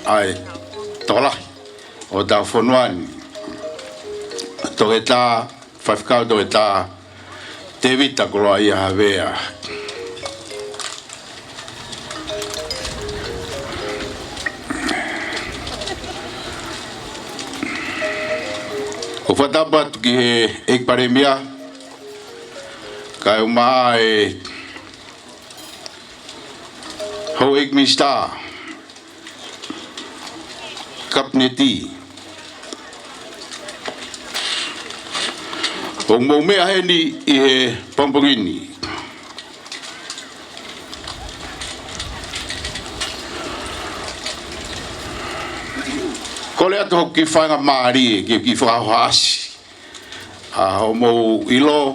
ʻa e tokolahi ʻo hotau fonua ni, Toketā, Faifekau Toketā Tēvita Koloaʻia Havea. ʻOku ou fakatapu atu ki he ʻEiki Palēmia, kae ʻumaʻā e houʻeiki minisitā, Kapineti, ʻoku mou meʻa heni ʻi he pongipongi ni. Kole atu hoku kiʻi faingamālie ke u kiʻi fakahohaʻasi ʻa hoʻomou ʻilo,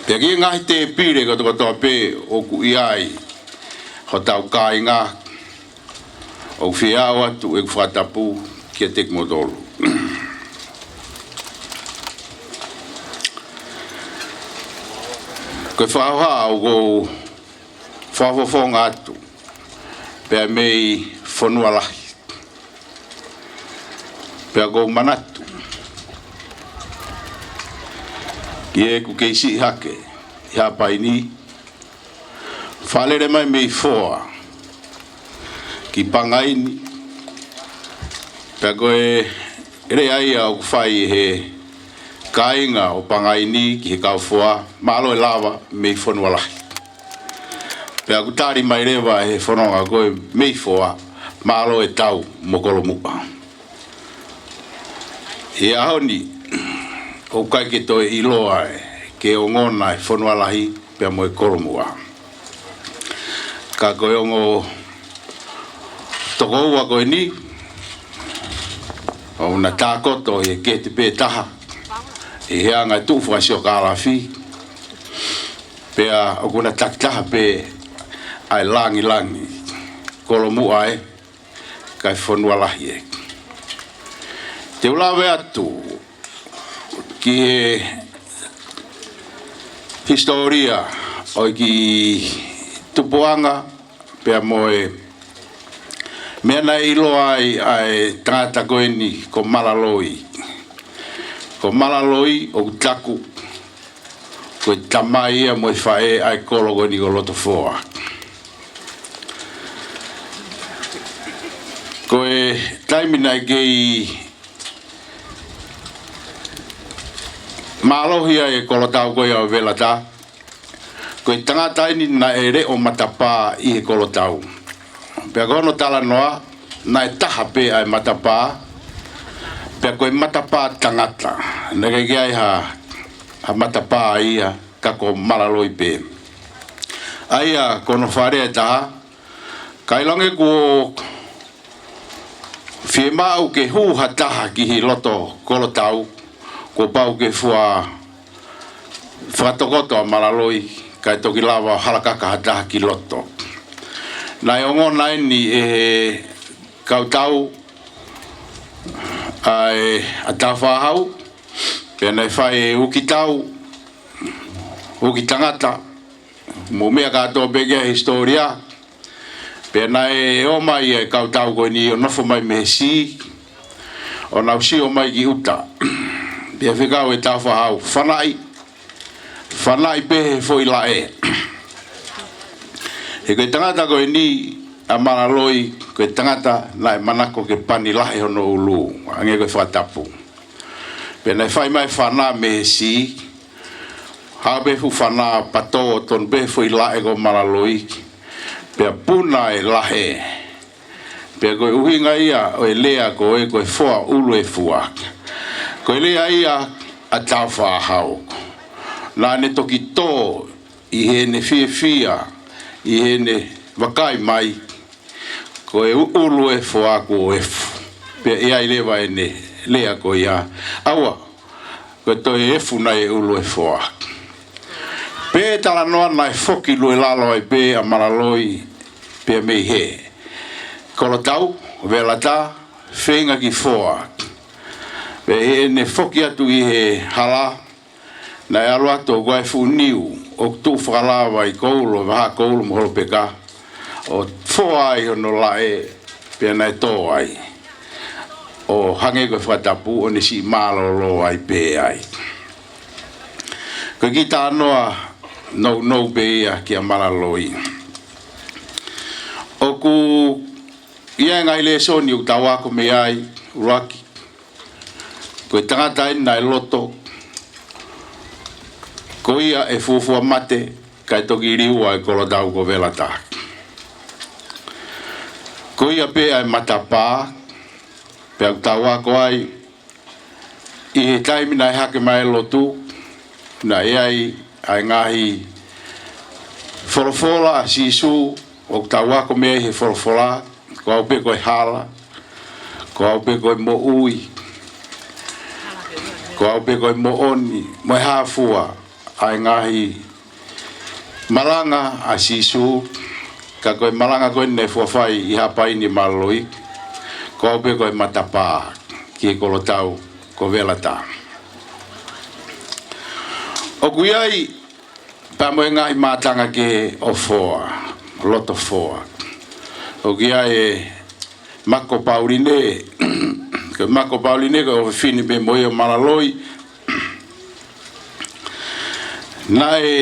pea ki he ngaahi tēpile kotokotoa pē ʻoku ʻi ai hotau kāinga, ʻoku fie ʻoatu ʻeku fakatapu kiate kimoutolu. Ko e fakahohaʻa ʻoku ou fakafofonga atu pea mei fonua lahi, pea ʻoku ou manatu ki heʻeku kei siʻi hake ʻi Haʻapai ni, fakalele mai mei Foa ki Pangai ni, pea ko e lea ia ʻoku fai ʻe he kāinga ʻo Pangai ni ki he kau Foa, mālō e lava mei fonua lahi. Pea ʻoku tali mai leva ʻe he fononga ko ē mei Foa, mālō e tau mo Kolomuʻa. ʻI he ʻaho ni, ʻoku ʻikai ke toe ʻiloa ʻe, ke ongona e fonua lahi pea mo e Kolomuʻa. Ka ko e ongo tokoua ko eni, ʻoku na tākoto ʻi he kete pē taha ʻi he anga e tuʻu fakasiokālafi, pea ʻoku na takitaha pē ʻa e langilangi, Kolomuʻa ē, kae fonua lahi ē. Te u lave atu ki he hisitōlia ʻo e kiʻi tupuʻanga pea mo e meʻa naʻe ʻiloa ai ʻa e tangata ko eni ko Malaloi. Ko Malaloi ʻoku taku ko e tamai ia mo e faʻē ʻa e kolo ko eni ko Lotofoa. Ko e Taimi naʻe kei mālohi ai e kolotau ko ia ʻo Velata, ko e tangata eni naʻe leʻo matapā ʻi he kolotau. Pea ko hono talanoa, naʻe taha pē ʻa e matapā, pea ko e matapā tangata. Naʻe ʻikai ke ʻi ai ha, ha matapā ia ka ko Malaloi pē. ʻA ia ko hono fakalea ʻe taha, ka ʻilonga kuo fiemaʻu ke hū ha taha ki he loto kolotau, kuo pau ke fua fakatokoto ʻa Malaloi, kae toki lava halakaka ha taha ki loto. Naʻe ongona eni ʻe he kau tau ʻa e, ʻa Tāufaʻāhau, pea naʻe fai e uki tau, uki tangata, mo e meʻa kātoa pē ki he hisitōlia. Pea naʻe ō mai e kau tau ko eni ʻo nofo mai mei he sī, ʻo nau sio mai ki ʻuta. Pea fekau ʻe Tāufaʻāhau, fanaʻi, fanaʻi pē he foʻi laʻe. He ko e tangata ko eni ʻa Malaloi, ko e tangata naʻe manako ke pani lahi hono ʻulu, hangē ko e fakatapu. Pea naʻe fai mai e fana mei he sī, haʻu pē fuʻu fana pato ʻo tonu pē he foʻi laʻe ko Malaloi, pea puna e laʻe. Pea ko e ʻuhinga ia ʻo e lea ko e, ko e foa ʻulu ʻe fua. Ko e lea ia ʻa Tāufaʻāhau. Naʻa ne toki tō ʻi heʻene fiefia, ʻi heʻene vakai mai, ko e ʻulu ʻe foa kuo efu. Pea ʻi ai leva ʻene lea ko ia, ʻaua, ko e toe efu nai e ʻulu ʻe foa. Pea talanoa naʻe foki lue lalo ai pē ʻa Malaloi pea mei he kolotau, Velata, feinga ki foa. Pea ʻi heʻene foki atu ʻi he hala, naʻe ʻalu atu ʻoku ʻi ai e fuʻu niu ʻoku tuʻu fakalava ʻi Koulo, vahaʻa Koulo mo Holopeka, ʻo foa ai hono laʻe, pea naʻe tō ai. ʻO hangē ko e fakatapu, ʻo ne siʻi mālōlō ai pē ai. Ko e kiʻi talanoa nounou pē ia kia Malaloi. ʻOku ʻi ai e ngaahi lēsoni ʻoku tau ako mei ai, ʻuluaki, ko e tangata eni naʻe loto ko ia ʻe fuofua mate, kae toki liua e kolotau ko Velata. Ko ia pē ʻa e matapā, pea ʻoku tau ako ai, ʻi he taimi naʻe hake mai e lotu, naʻe ʻi ai ʻa e ngaahi folofola ʻa Sīsū, ʻoku tau ako mei ai he folofola, ko au pē ko e hala, ko au pē ko e moʻui, ko au pē ko e moʻoni, mo e hā fua ʻa e ngaahi malanga ʻa Sīsū, ka ko e malanga ko eni naʻe fuofua fai ʻi Haʻapai ni ʻe Malaloi, ko au pē ko e matapā ki he kolotau ko Velata. ʻOku ʻi ai pea mo e ngaahi mātanga kehe ʻo foa, loto foa. ʻOku ʻi ai e Mako Pauline, ko e Mako Pauline ko e ʻofefine pē mo ia ʻo Malaloi. Naʻe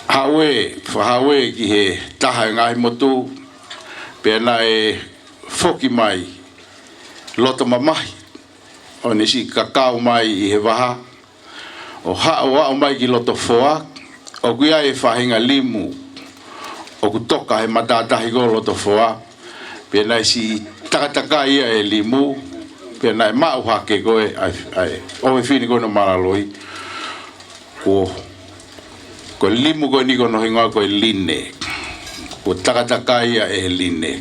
haʻu ē, fakahaʻu ē ki he taha e ngaahi motu, pea naʻe foki mai loto mamahi, ʻo ne siʻi kakau mai ʻi he vaha, ʻo haʻu ʻo aʻu mai ki loto foa, ʻoku ʻi ai e faʻahinga limu ʻoku toka he matātahi ko loto foa, pea naʻe siʻi takatakai ia e limu, pea naʻe maʻu hake ko e, ʻa e, ʻa e ʻofefine ko eni ʻo Malaloi, ko, ko e limu ko eni ko hono hingoa ko e line. Kuo takatakai ia ʻe he line.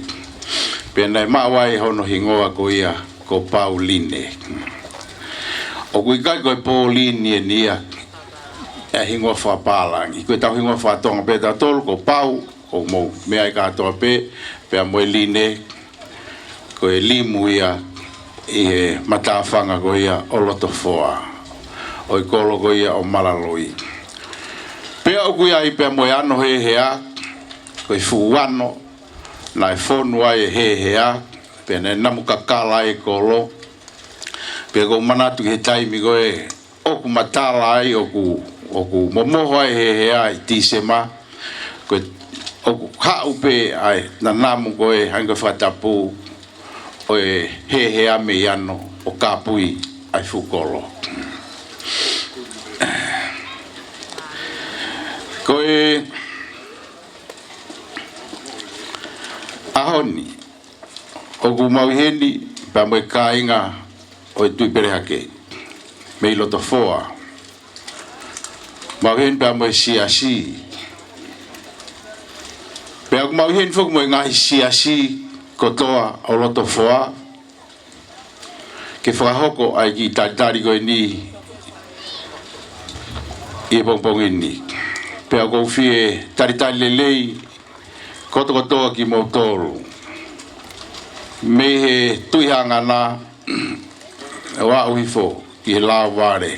Pea naʻe maʻu ai hono hingoa ko ia ko Pauline. ʻOku ʻikai ko e Pauline eni ia ʻa e hingoa fakapālangi. Ko ʻetau hingoa fakatonga pē ʻe tautolu ko Pau, ʻoku mou meaʻi kātoa pē, pea mo e line, ko e limu ia ʻi he matāfanga ko ia ʻo loto foa, ʻo e kolo ko ia ʻo Malaloi. Pea ʻoku ʻi ai pea mo e ano hehea, ko e fuʻu ano naʻe fonu ai e hehea, pea naʻe namu kakala ai e kolo. Pea ʻoku ou manatu ki he taimi ko ē ʻoku matala ai, ʻoku, ʻoku momoho ai e hehea ʻi Tīsema, ko e ʻoku haʻu pē ʻa e nanamu ko ē hangē ko e fakatapu ʻo e hehea mei ano ʻo kāpui ʻa e fuʻu kolo. Ko e ʻaho ni, ʻoku mau ʻi heni pea mo e kāinga ʻo e Tuʻi Pelehake mei Lotofoa. Mau ʻi heni pea mo e siasi. Pea ʻoku mau ʻi heni foki mo e ngaahi siasi kotoa ʻo Lotofoa ke fakahoko ʻa e kiʻi talitali ko eni ʻi he pongipongi ni. Pea ʻoku ou fie talitali lelei kotokotoa kimoutolu mei he Tuʻi Hangana ʻo aʻu hifo ki he Lao Vale.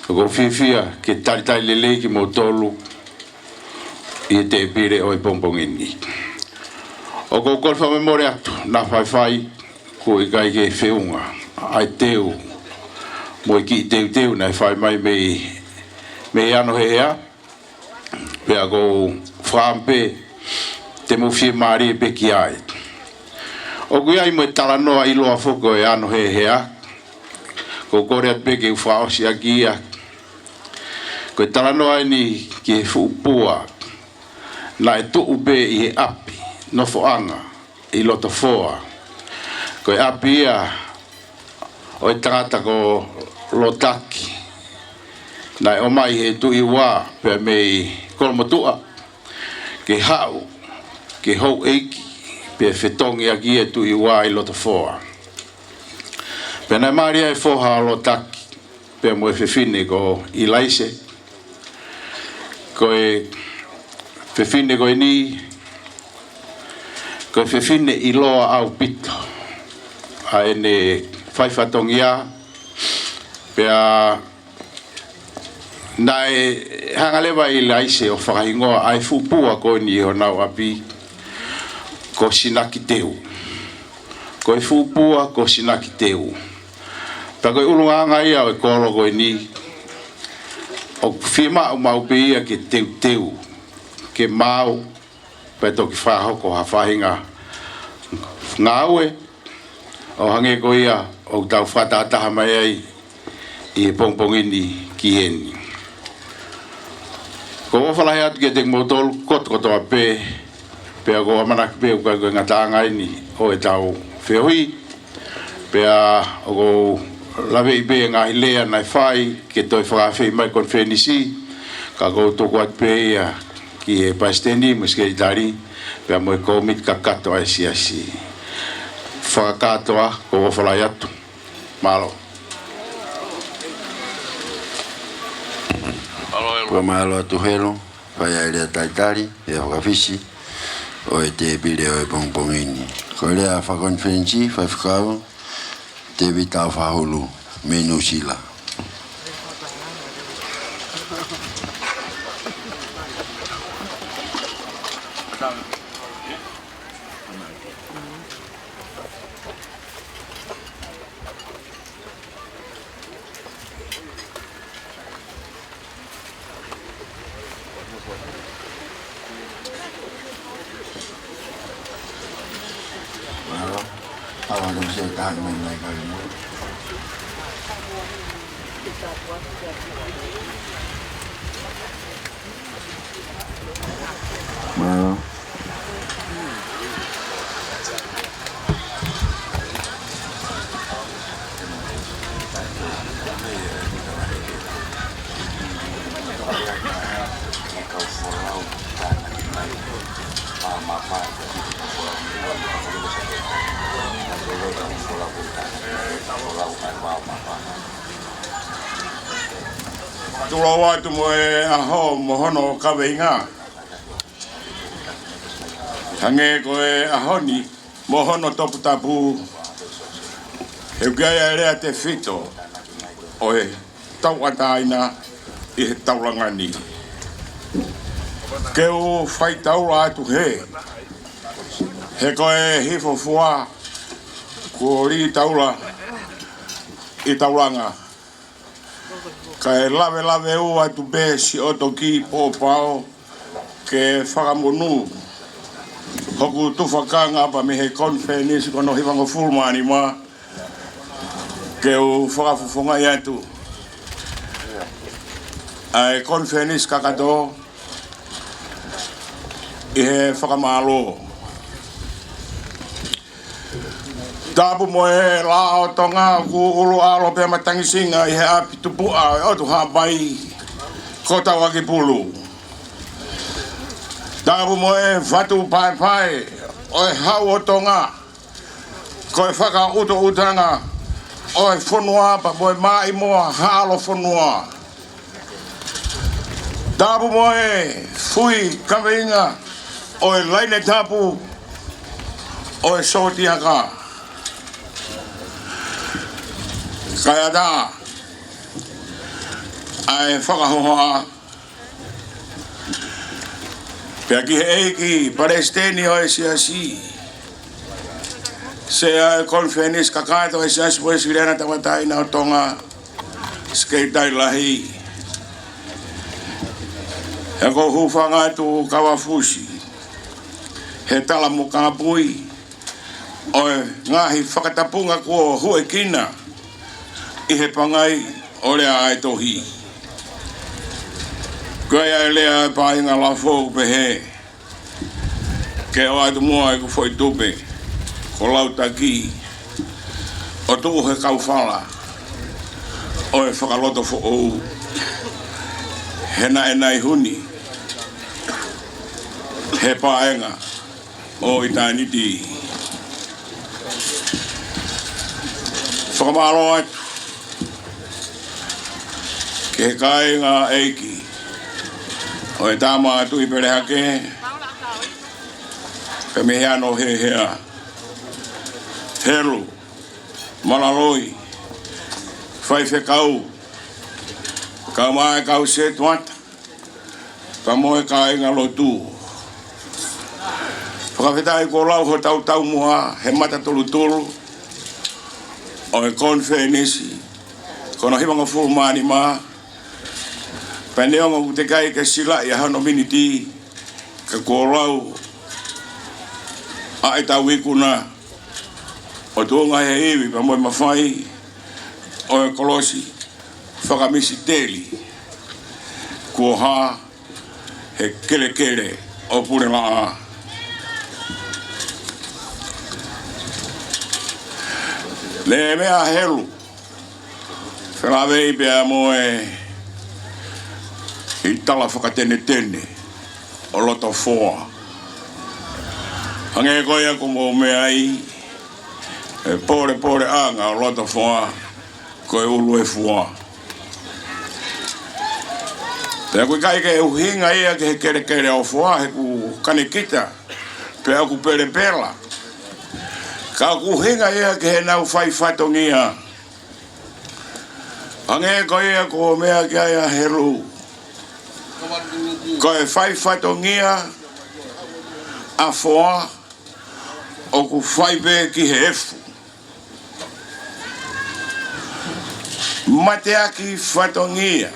ʻOku ou fiefia ke talitali lelei kimoutolu ʻi he tēpile ʻo e pongipongi ni. ʻOku ou kole fakamolemole atu, naʻa faifai kuo ʻikai ke feʻunga ʻa e teu mo e kiʻi teuteu naʻe fai mai mei, mei ano hehea. Pea ʻoku ou fakaʻamu pē te mou fiemālie pē ki ai. ʻOku ʻi ai mo e talanoa ʻiloa foki ʻo e ano hehea. ʻOku ou kole atu pē ke u fakaʻosi ʻaki ia. Ko e talanoa eni ki he fuʻu pua naʻe tuʻu pē ʻi he ʻapi nofoʻanga ʻi Lotofoa. Ko e ʻapi ia ʻo e tangata ko Lotaki, naʻe ʻomai he Tuʻi Ua pea mei Kolomotuʻa ke haʻu ke houʻeiki pea fetongi ʻaki e Tuʻi Ua ʻi Lotofoa. Pea naʻe mali ai e foha ʻo Lotaki pea mo e fefine ko ʻIlaise. Ko e fefine ko eni, ko e fefine ʻiloa ʻaupito ʻa ʻene fai fatongia. Pea naʻe hanga leva ʻe ʻIlaise ʻo fakahingoa ʻa e fuʻu pua ko eni ʻi honau ʻapi ko Sinakiteu. Ko e fuʻu pua ko Sinakiteu. Pea ko e ʻulungaanga ia ʻo e kolo ko eni, ʻoku fiemaʻu maʻu pē ia ke teuteu, ke maau, pea toki fakahoko ha faʻahinga ngāue ʻo hangē ko ia ʻoku tau fakatahataha mai ai ʻi he pongipongi ni ki heni. ʻOku ou ʻofa lahi atu kiate kimoutolu kotokotoa pē, pea ʻoku ou ʻamanaki pē ʻoku ʻikai ko e ngataʻanga eni ʻo ʻetau feohi. Pea ʻoku ou laveʻi pē ngaahi lea naʻe fai ke toe fakaafeʻi mai konifelenisi, ka ʻoku ou tuku atu pē ia ki he palesiteni mo e sekelitali, pea mo e kōmiti kakato ʻa e siasi. Fakakātoa, ʻoku ou ʻofa lahi atu. Mālō. Mālō, Helu. Pea mālō atu Helu, fai ʻa e lea talitali, lea fakafisi ʻo e tēpile ʻo e pongipongi ni. Ko e lea fakakonifelenisi, faifekau Tēvita Fakahulu mei Nuʻusila. Mālō. Tulou atu mo e ʻaho mo hono kaveinga. Hangē ko e ʻaho ni mo hono toputapu, he ʻoku ʻi ai ʻa e lea tefito ʻo e tauʻatāina ʻi he taulanga ni. Ke u fai taula atu hē, he ko e hifo fua kuo lī taula ʻi taulanga. Kae lavelave ʻo atu pē siʻoto kiʻi pōpao ke fakamonū hoku tufakanga pea mei he konifelenisi ko hono hivangofulu mā nima, ke u fakafofongaʻi atu ʻa e konifelenisi kakato ʻi he fakamālō. Tapu mo e laʻā ʻo Tonga, ʻoku ʻuluʻalo pea matangisinga ʻi he ʻapi tupuʻa ʻo e ʻOtu Haʻapai ko Tauakipulu. Tapu mo e fatu paepae ʻo e Haʻu ʻo Tonga, ko e fakaʻutoʻutanga ʻo e fonua pea mo e maʻimoa haʻa ʻalofonua. Tapu mo e fui kaveinga ʻo e laine tapu ʻo e sōtiaka. Kae ʻatā ʻa e fakahohaʻa pea ki he ʻEiki Palesiteni ʻo e Siasi, Sea ʻo e Konifelenisi Kakato ʻo e Siasi Uēsiliana Tauʻatāina ʻo Tonga, Sekelitali Lahi. He ʻoku ou hūfanga atu kavafusi he tala mo kāpui ʻo e ngaahi fakatapunga kuo huʻekina ʻi he pangai ʻo Lea ʻa e Tohi. Ko ia e lea ʻa e paenga lafo ʻoku pehē: Ke ʻoatu muʻa ʻeku foʻi tupe ko Lautaki, ʻo tuʻu he kaufala ʻo e fakalotofoʻou, he naʻe nai huni he paenga ʻo ʻitāniti. Fakamālō atu ki he kāinga ʻeiki ʻo e tama Tuʻi Pelehake, pea mei he ano hehea, Helu Malaloi, faifekau, kae ʻumaʻā e kau setuata, pea mo e kāinga lotu. Fakafetaʻi kuo lau hotau taumuʻa he matatulutulu ʻo e konifelenisi ko hono hivangofulu mā nima, pea neongo ʻoku teʻeki ai ke silaʻi ʻa hono miniti, ka kuo lau ʻa ʻetau ikuna ʻo tuʻunga he ivi pea mo e mafai ʻo e kolosi fakamisiteli kuo hā he kelekele ʻo Pulelaʻā. Ne meʻa ʻa Helu, felāveʻi pea mo e ʻi tala fakatenetene ʻo Lotofoa. Hangē ko ia ʻoku mou meaʻi, e polepoleʻanga ʻo Lotofoa ko e ʻulu e fua. Pea ʻoku ʻikai ke ʻuhinga ia ki he kelekele ʻo Foa, he ʻoku kanekita pea ʻoku pelepela, ka ʻoku ʻuhinga ia ki heʻenau fai fatongia. Hangē ko ia ʻoku meʻa ki ai ʻa Helu, ko e fai fatongia ʻa Foa ʻoku fai pē ki he efu. Mateaki fatongia,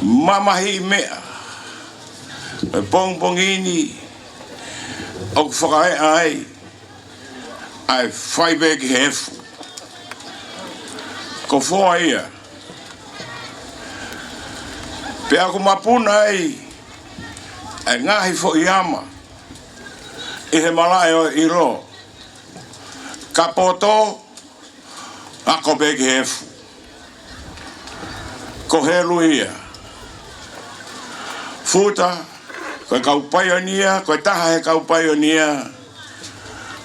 mamahiʻi meʻa, e pongipongi ni ʻoku fakaeʻa ai ʻa e fai pē ki he efu. Ko Foa ia. Pea ʻoku mapuna ai ʻa e ngaahi foʻi ama ʻi he malaʻe ʻo e ʻilo, ka poto, ako pē ki he efu. Ko Helu ia. Futa, ko e kau paionia, ko e taha he kau paionia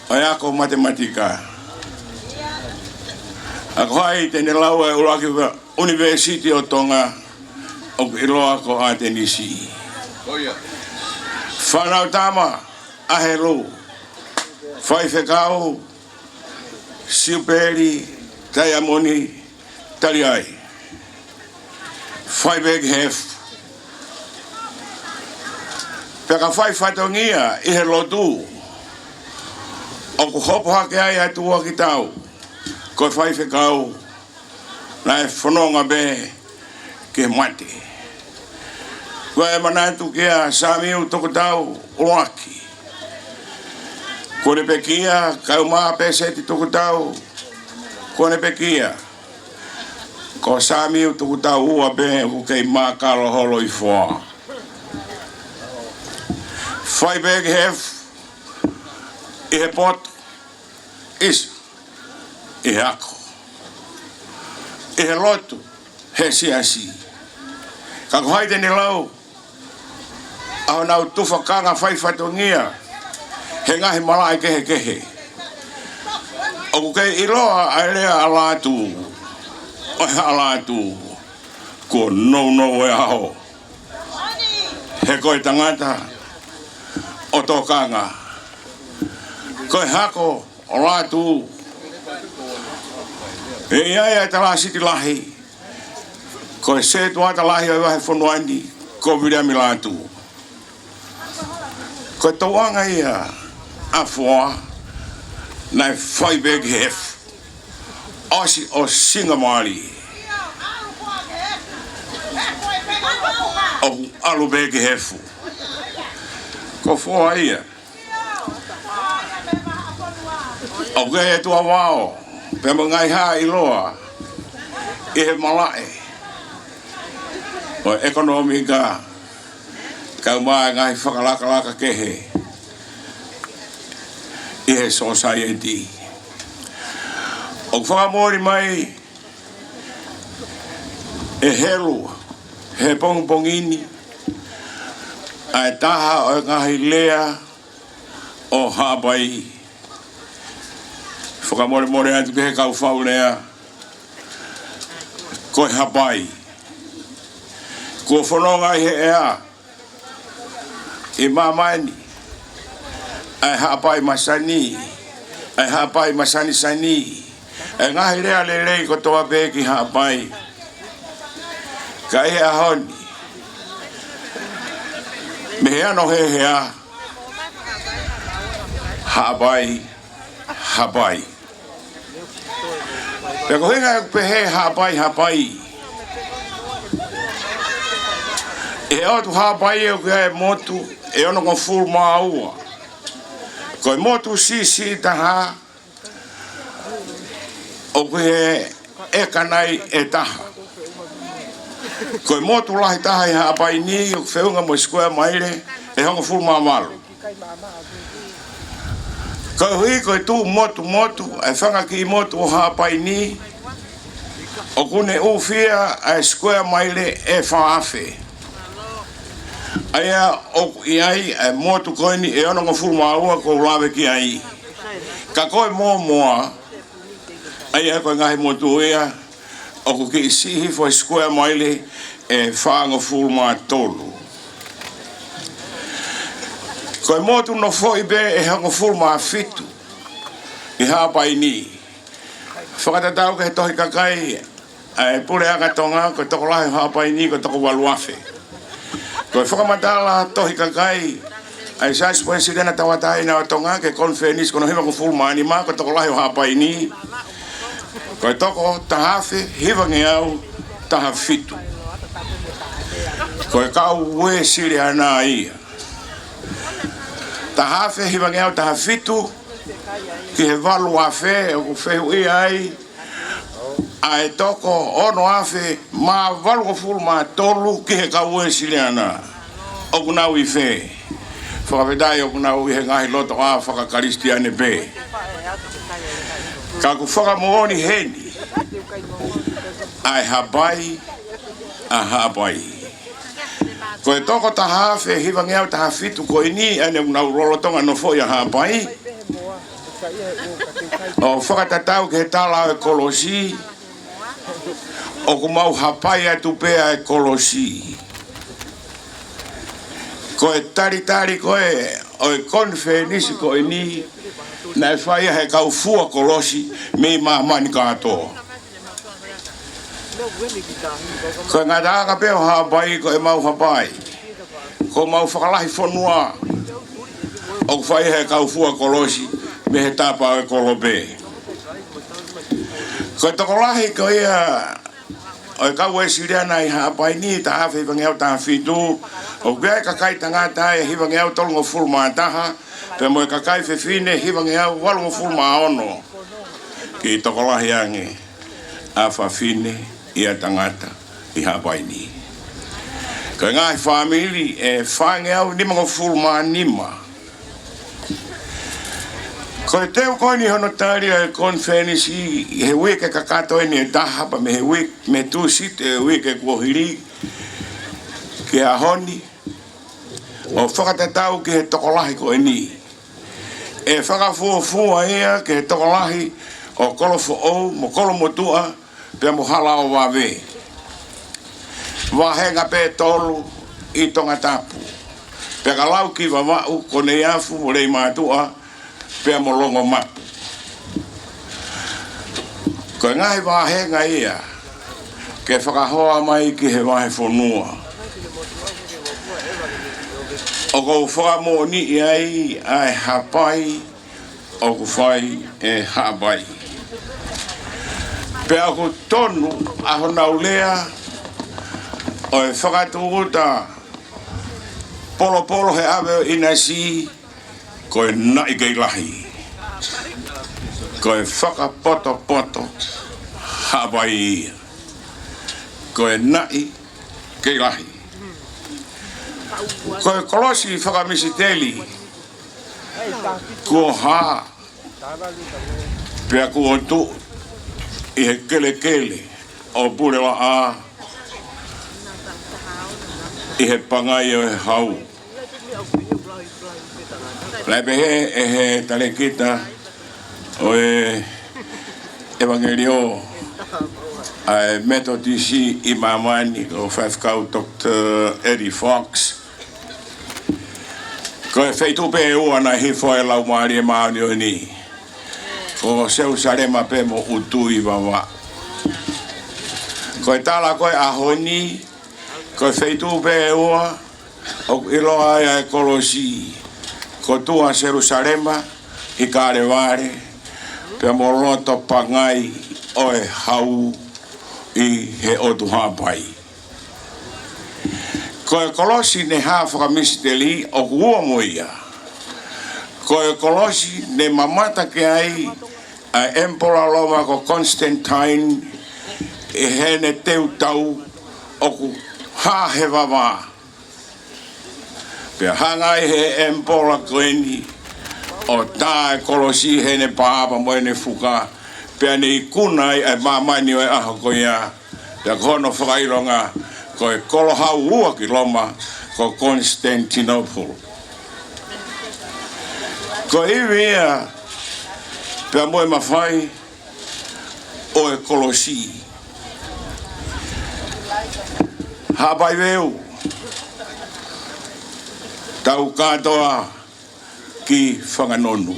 ʻo e ako matematika. ʻA ko hai te ne lau e ʻuluaki ʻunivēsiti ʻo Tonga, ʻoku ʻiloa ko ʻAtenisi. Fānau tama ʻa Helu, faifekau, Siupeli Taiamoni Taliai, fai pē ki he efu. Pea ka fai fatongia ʻi he lotu, ʻoku hopo hake ai ʻa e tuʻuaki tau, ko e faifekau, naʻe fononga pē ki he mate. Ko e manatu kia Samiu Tokotau ʻUluaki, kuo ne pekia. Kaeʻumaʻā Pēseti Tokotau, kuo ne pekia. Ko Samiu Tokotau ua pē ʻoku kei mākalo holo ʻi Foa. Fai pē ki he efu ʻi he poto, ʻisa, ʻi he ako, ʻi he lotu, he siasi. Ka ko hai te ne lau ʻa honau tufakanga fai fatongia he ngaahi malaʻe kehekehe? ʻOku kei ʻiloa ʻa e lea ʻa Lātū, ʻo e Haʻa Lātū, kuo nounou e ʻaho. He ko e tangata ʻo tokanga. Ko e hako ʻo Lātū. ʻE ʻi ai ʻa e talāsiti lahi, ko e sētuata lahi ʻo e vahefonua ni, ko Viliami Lātū. Ko e tokanga ia ʻa Foa, naʻe fai pē ki he efu. ʻOsi ʻo singamali, ʻoku ʻalu pē ki he efu. Ko Foa ia. ʻOku kei tuʻu vao pea mo e ngaahi haʻa ʻiloa ʻi he malaʻe ʻo e ʻekonōmika, kaeʻumaʻā e ngaahi fakalakalaka kehe ʻi he sōsaieti. ʻOku fakamoʻoni mai ʻe Helu he pongipongi ni ʻa e taha ʻo e ngaahi lea ʻo Haʻapai. Fakamolemole atu ki he kau faʻu lea, ko e hapai. Kuo fononga ʻi he ʻea ʻi māmani ʻa e haʻapai masani, ʻa e haʻapai masanisani, ʻa e ngaahi lea lelei kotoa pē ki Haʻapai. Ka ʻi he ʻaho ni, mei he ano hehea, Haʻapai, Haʻapai. Pea ko e ʻuhinga ʻeku pehē Haʻapai, Haʻapai, ʻi he ʻotu Haʻapai ʻoku ʻi ai e motu ʻe onongofulu mā ua. Ko e motu siʻisiʻi taha ʻoku ʻi he ʻeka nai ʻe taha. Ko e motu lahi taha ʻi Haʻapai ni ʻoku feʻunga mo e sikuea maile ʻe hongofulu mā valu. Koeʻuhi ko e tuʻu motumotu ʻa e fanga kiʻi motu ʻo Haʻapai ni, ʻoku ne ʻūfia ʻa e sikuea maile ʻe fā afe. ʻA ia ʻoku ʻi ai ʻa e motu ko eni ʻe onongofulu mā ua ʻoku ou lave ki ai. Ka ko e mōmoa, ʻa ia ko e ngaahi motu ia, ʻoku kiʻi siʻi hifo e sikuea maile ʻe fāngofulu mā tolu. Ko e motu nofoʻi pē ʻe hongofulu mā fitu ʻi Haʻapai ni. Fakatatau ki he tohi kakai ʻa e Puleʻanga Tonga, ko e tokolahi ʻo Haʻapai ni ko e toko valu afe. Ko e fakamatala tohi kakai ʻa e Siasi Palesiteni Tauʻatāina ʻo Tonga ki he konifelenisi ko hono hivangofulu mā nima, ko e tokolahi ʻo Haʻapai ni ko e toko taha afe hivangeau taha fitu. Ko e kau Uēsiliana ia. Taha afe hivangeau taha fitu ki he valu afe, ʻoku fehuʻia ai ʻa e toko ono afe mā valungofulu mā tolu ki he kau Uēsiliana. ʻOku nau ʻi fē? Fakafetaʻi ʻoku nau ʻi he ngaahi lotoʻā fakakalisitiane pē. Ka ʻoku fakamoʻoni heni ʻa e Haʻapai, ʻa Haʻapai. Ko e toko taha afe hivangeau taha fitu ko eni ʻa ē ʻoku nau lolotonga nofoʻi ʻa Haʻapai. ʻO fakatatau ki he tala ʻo e kolosi, ʻoku mau hapai atu pē ʻa e kolosi. Ko e talitali ko ē ʻo e konifelenisi ko eni, naʻe fai ia ʻe he kau fua kolosi mei māmani kātoa. Ko e ngataʻanga pē ʻo Haʻapai ko ʻemau hapai. Ko homau fakalahi fonua ʻoku fai ʻe he kau fua kolosi mei he tapa ʻo e kolope. Ko e tokolahi ko ia ʻo e kau Uēsiliana ʻi Haʻapai ni, taha afe hivangeau taha fitu, ʻoku ʻi ai e kakai tangata ʻe hivangeau tolungofulu mā taha, pea mo e kakai fefine hivangeau valungofulu mā ono, ke tokolahi ange ʻa fafine ʻia tangata ʻi Haʻapai ni. Ko e ngaahi fāmili ʻe fāngeau nimangofulu mā nima. Ko e teu ko eni hono tali ʻa e konifelenisi ʻi he uike kakato eni ʻe taha pea mei he uike, mei he Tūsite ʻo e uike kuo hili ki he ʻaho ni, ʻo fakatatau ki he tokolahi ko eni. ʻE fakafuofua ia ki he tokolahi ʻo Kolofoʻou mo Kolomotuʻa pea mo Halaovave. Vāhenga pē ʻe tolu ʻi Tongatapu. Pea ka lau ki Vavaʻu, Koneiafu mo Leimātuʻa, pea mo Longomapu. Ko e ngaahi vāhenga ia ke fakahoa mai ki he vahefonua. ʻOku ou fakamoʻoniʻi ai ʻa e hapai ʻoku fai ʻe Haʻapai. Pea ʻoku tonu ʻa honau lea ʻo e fakatūʻuta polopolo he ʻave ʻo ʻinasi, ko e naʻi kei lahi. Ko e fakapotopoto Haʻapai ia. Ko e naʻi kei lahi. Ko e kolosi fakamisiteli kuo hā pea kuo tuʻu ʻi he kelekele ʻo Pulevaʻa ʻi he pangai ʻo e hau. Naʻe pehē ʻe he talēkita ʻo e ʻevangeliō ʻa e Metotisi ʻi māmani, ko Faifekau Doctor Eddie Fox, ko e feituʻu pē ʻe ua naʻe hifo ai e Laumālie Māʻoniʻoni, ko Selusalema pea mo ʻUtuʻi Vavaʻu. Ko e tala ko ē ʻaho ni, ko e feituʻu pē ʻe ua ʻoku ʻiloa ai ʻa e kolosi, ko Tuʻa Selusalema ʻi Kalevale, pea mo loto pangai ʻo e hau ʻi he ʻOtu Haʻapai. Ko e kolosi ne hā fakamisiteli ʻoku ua mo ia. Ko e kolosi ne mamata ki ai ʻa e ʻEmipola Loma ko Constantine ʻi heʻene teutau ʻoku hā he vavā. Pea hanga ai he ʻEmipola ko eni ʻo tā e kolosi heʻene pā pea mo ʻene fuka, pea ne ikuna ai ʻa e māmani ʻo e ʻaho ko ia. Pea ko hono fakaʻilonga, ko e kolo hau ua ki Loma, ko Constantinople. Ko e ivi ia pea mo e mafai ʻo e kolosi. Haʻapai Veu, tau kātoa ki Fanganonu.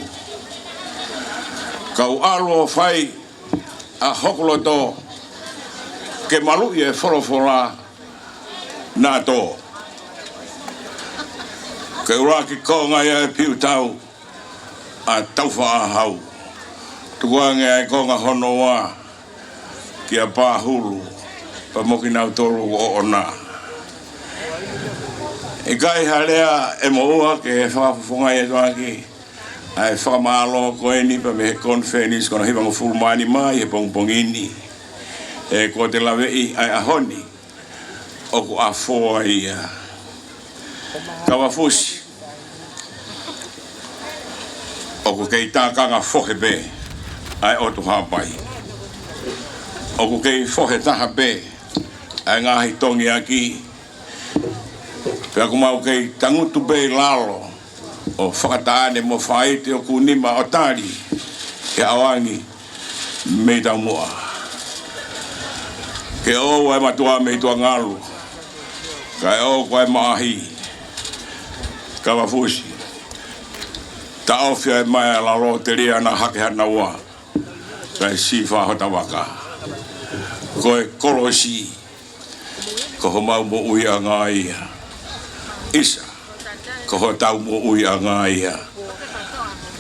Kau ʻalu ʻo fai ʻa hoku loto ke maluʻi e folofola naʻa tō. Ke ʻuluaki konga ia e piutau ʻa Taufaʻahau. Tukuange ʻa e konga hono ua kia Pahulu pea mo kinautolu ʻoʻona. ʻIkai ha lea ʻe moʻua ke fakafofongaʻi atu ʻaki ʻa e fakamālō ko eni pea mei he konifelenisi ko hono hivangofulu mā nima ʻi he pongipongi ni. ʻE, kuo te laveʻi ʻa e ʻaho ni ʻoku ʻafoa ia. Kavafusi, ʻoku kei tākanga fohe pē ʻa e ʻOtu Haʻapai. ʻOku kei fohe taha pē ʻa e ngaahi tongiaki. Pea ʻoku mau kei tangutu pē ʻi lalo ʻo fakataʻane mo faite ʻoku nima ʻo tali he ʻaoangi mei taumuʻa. Ke ʻoua ʻe matuā mei tuʻa ngalu, kae ʻoua ʻe maʻahi. Kavafusi, taʻofi ʻa e maea lalo telia naʻa hake hanaua, kae sīfā hota vaka. Ko e kolosi ko homau moʻuiʻanga ia. ʻIsa, ko hotau moʻuiʻanga ia.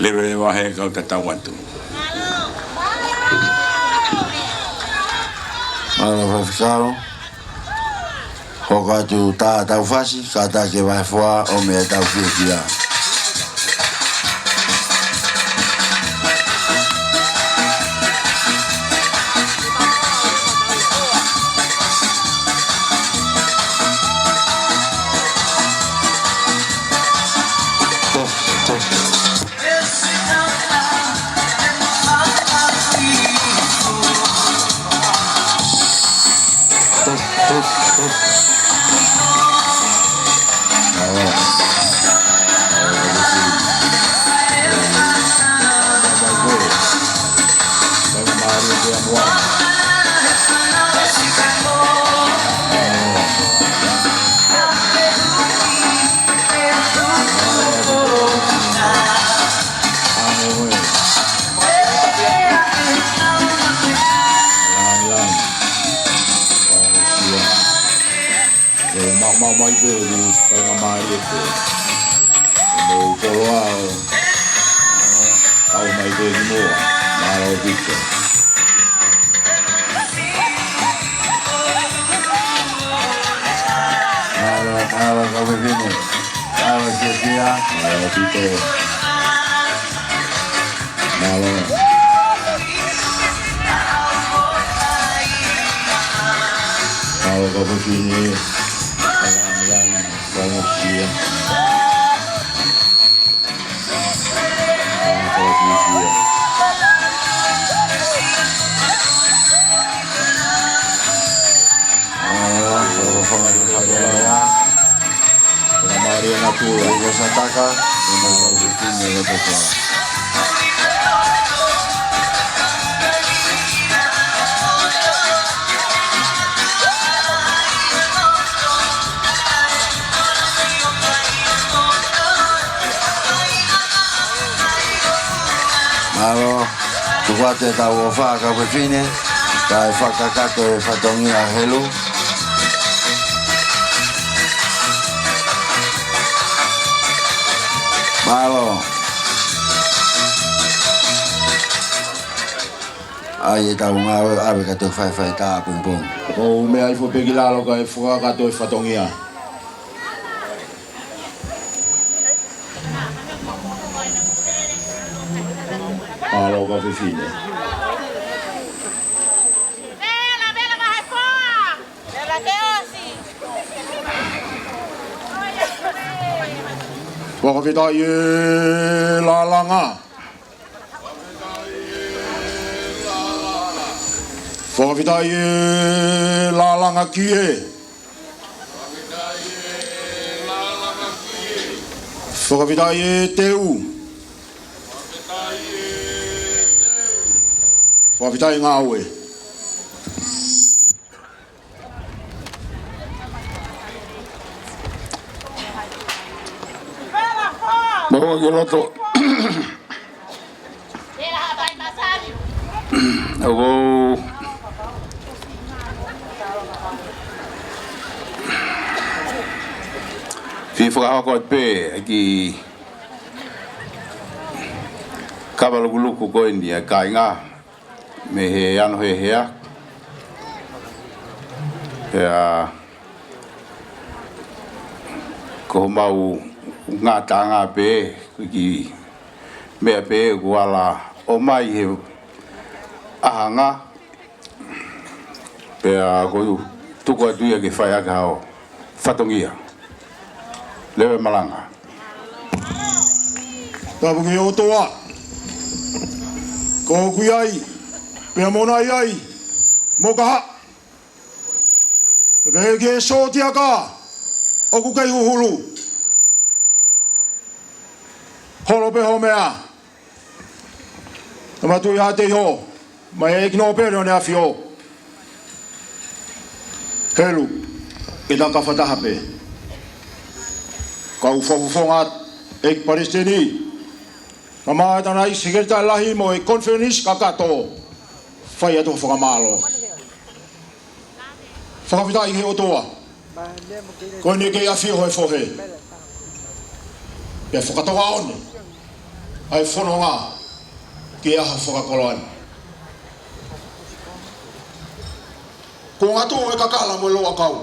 Leveleva he kau tatau atu. Faifekau, hoko atu ʻetau fasi, kātaki e vahefonua ʻo meʻa ʻetau fiefia. ʻE, maʻu, maʻu mai pē ʻeku faingamālie pē. ʻE, mo poloa ʻo, ʻo, ʻau mai pē ki muʻa. Mālō ʻaupito. Mālō, mālō kau fefine. Mālō Siasia. Mālō ʻaupito. Mālō. Mālō kau fefine. Mālō, mālō, mālō Siasia. Mālō kau fefine. Mālō, mālō, mālō, mālō. Fakamālō atu. Ko Sataka, ko Sataka. Mālō. Tuku atu ʻetau ʻofa kau fefine, kae fakakakato e fatongia Helu. Mālō. ʻAi ʻetau ngāue ʻave ka te faifai tāpongipongi. ʻOku meʻa hifo pē ki lalo kae fakakakato e fatongia. Mālō kau fefine. Vela, vela, vahefonua. Vela ke ʻosi. Fakafetaʻi e lalanga. Fakafetaʻi e lalanga kie. Fakafetaʻi e teu. Fakafetaʻi ngāue. Mau ʻi loto. ʻOku ou fie fakahoko atu pē ʻa e kiʻi kava lukuluku ko eni ʻa e kāinga mei he ano hehea. Pea ko homau ngataʻanga pē, ko e kiʻi meʻa pē ʻoku ala ʻomai he ʻahanga. Pea ʻoku ou tuku atu ia ke fai ʻaki haʻo fatongia. Leva e malanga. Tapu ki he ʻOtua. Ko hoku ʻi ai, pea mo hono ʻi ai, mo ka haʻu. Pea ki he sōtiaka ʻoku kei huhulu. Holo pē hoʻo meʻa. Tama Tuʻi Haʻateiho, mo e ʻEiki Nōpele ʻo ʻEne ʻAfio. Helu, ke tau kau fakataha pē. Kau fakafofonga, ʻEiki Palesiteni, kae ʻumaʻā ʻa e Tangataʻeiki Sekelitali Lahi mo e konifelenisi kakato. Fai atu ha fakamālō. Fakafetaʻi ki he ʻOtua. Ko ʻene kei ʻafio ʻi he fohe. Pea fakatoka ʻo ne ʻai fononga ki he ʻaho fakakoloa ni. Kuo ngatu e kakala mo e louʻakau.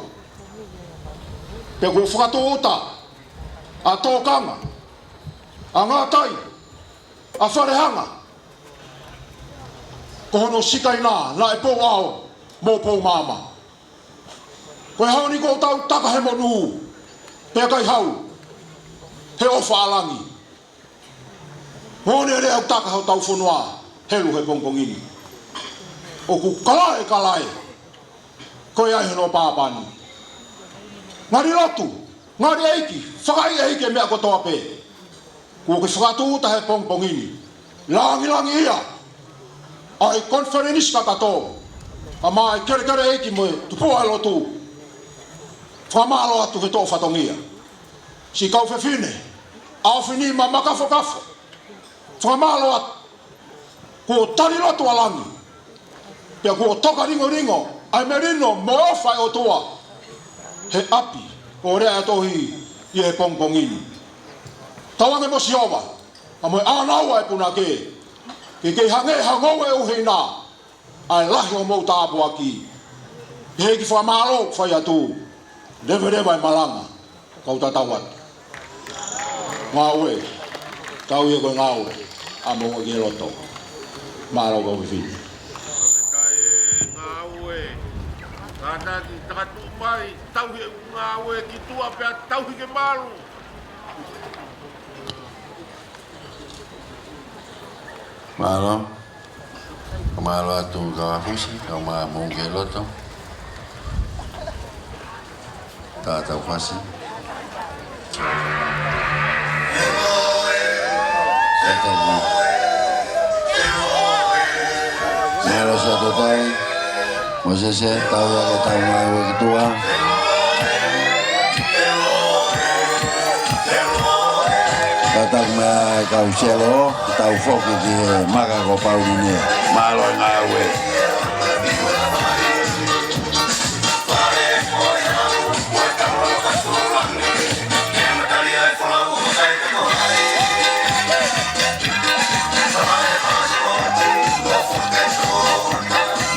Pea kuo fakatūʻuta ʻa Tokanga, ʻa Ngatai, ʻa Falehanga. Ko hono sikaina naʻe Pouʻao mo Poumaama. Ko e ʻaho ni kuo tau taka he monū, pea ʻikai hau he ʻofa ʻa langi. Moʻoni e lea ʻoku taka hotau fonua helu he pongipongi ni. ʻOku kalaʻe, kalaʻe. Ko ia ai hono pāpani. Ngali lotu, ngali ʻeiki, fakaʻeiʻeiki e meʻa kotoa pē. Kuo ke fakatūʻuta he pongipongi ni. Langilangiʻia ʻa e konifelenisi kakato. ʻA e kelekele ʻeiki mo e tupuʻa e lotu. Fakamālō atu he toʻo fatongia. Siʻi kau fefine, ʻa e ʻofefine mo e makafokafo. Fakamālō atu. Kuo tali lotu ʻa langi. Pea kuo toka lingolingo ʻa e melino mo e ʻofa ʻa e ʻOtua he ʻapi ʻo Leaʻaetohi ʻi he pongipongi ni. Tauange mo Sihova, ʻa mo e ʻānaua e punake, ke kei hangē ha ngoue ʻuheina ʻa e lahi ʻo homou tāpuaki. Pea ʻeiki, fakamālō fai atu. Leveleva e malanga. Kau tatau atu. Ngāue. Tau ia ko e ngāue. ʻA mo e ngāue ki he loto. Mālō kau fefine. Ngāue. Kātaki, takatuʻu mai, tauhi e ngāue ki tuʻa pea tauhi ke malu. Mālō. Mālō atu kau Fusi, kau mā mou ke loto. Tatau Fusi. Tatau mā. Mālō Satotai. Mosese, tau ia ke tau ngāue ki tuʻa. Kātaki mai e kau selo, tau foki ki he maka ko Paulini. Mālō e ngāue.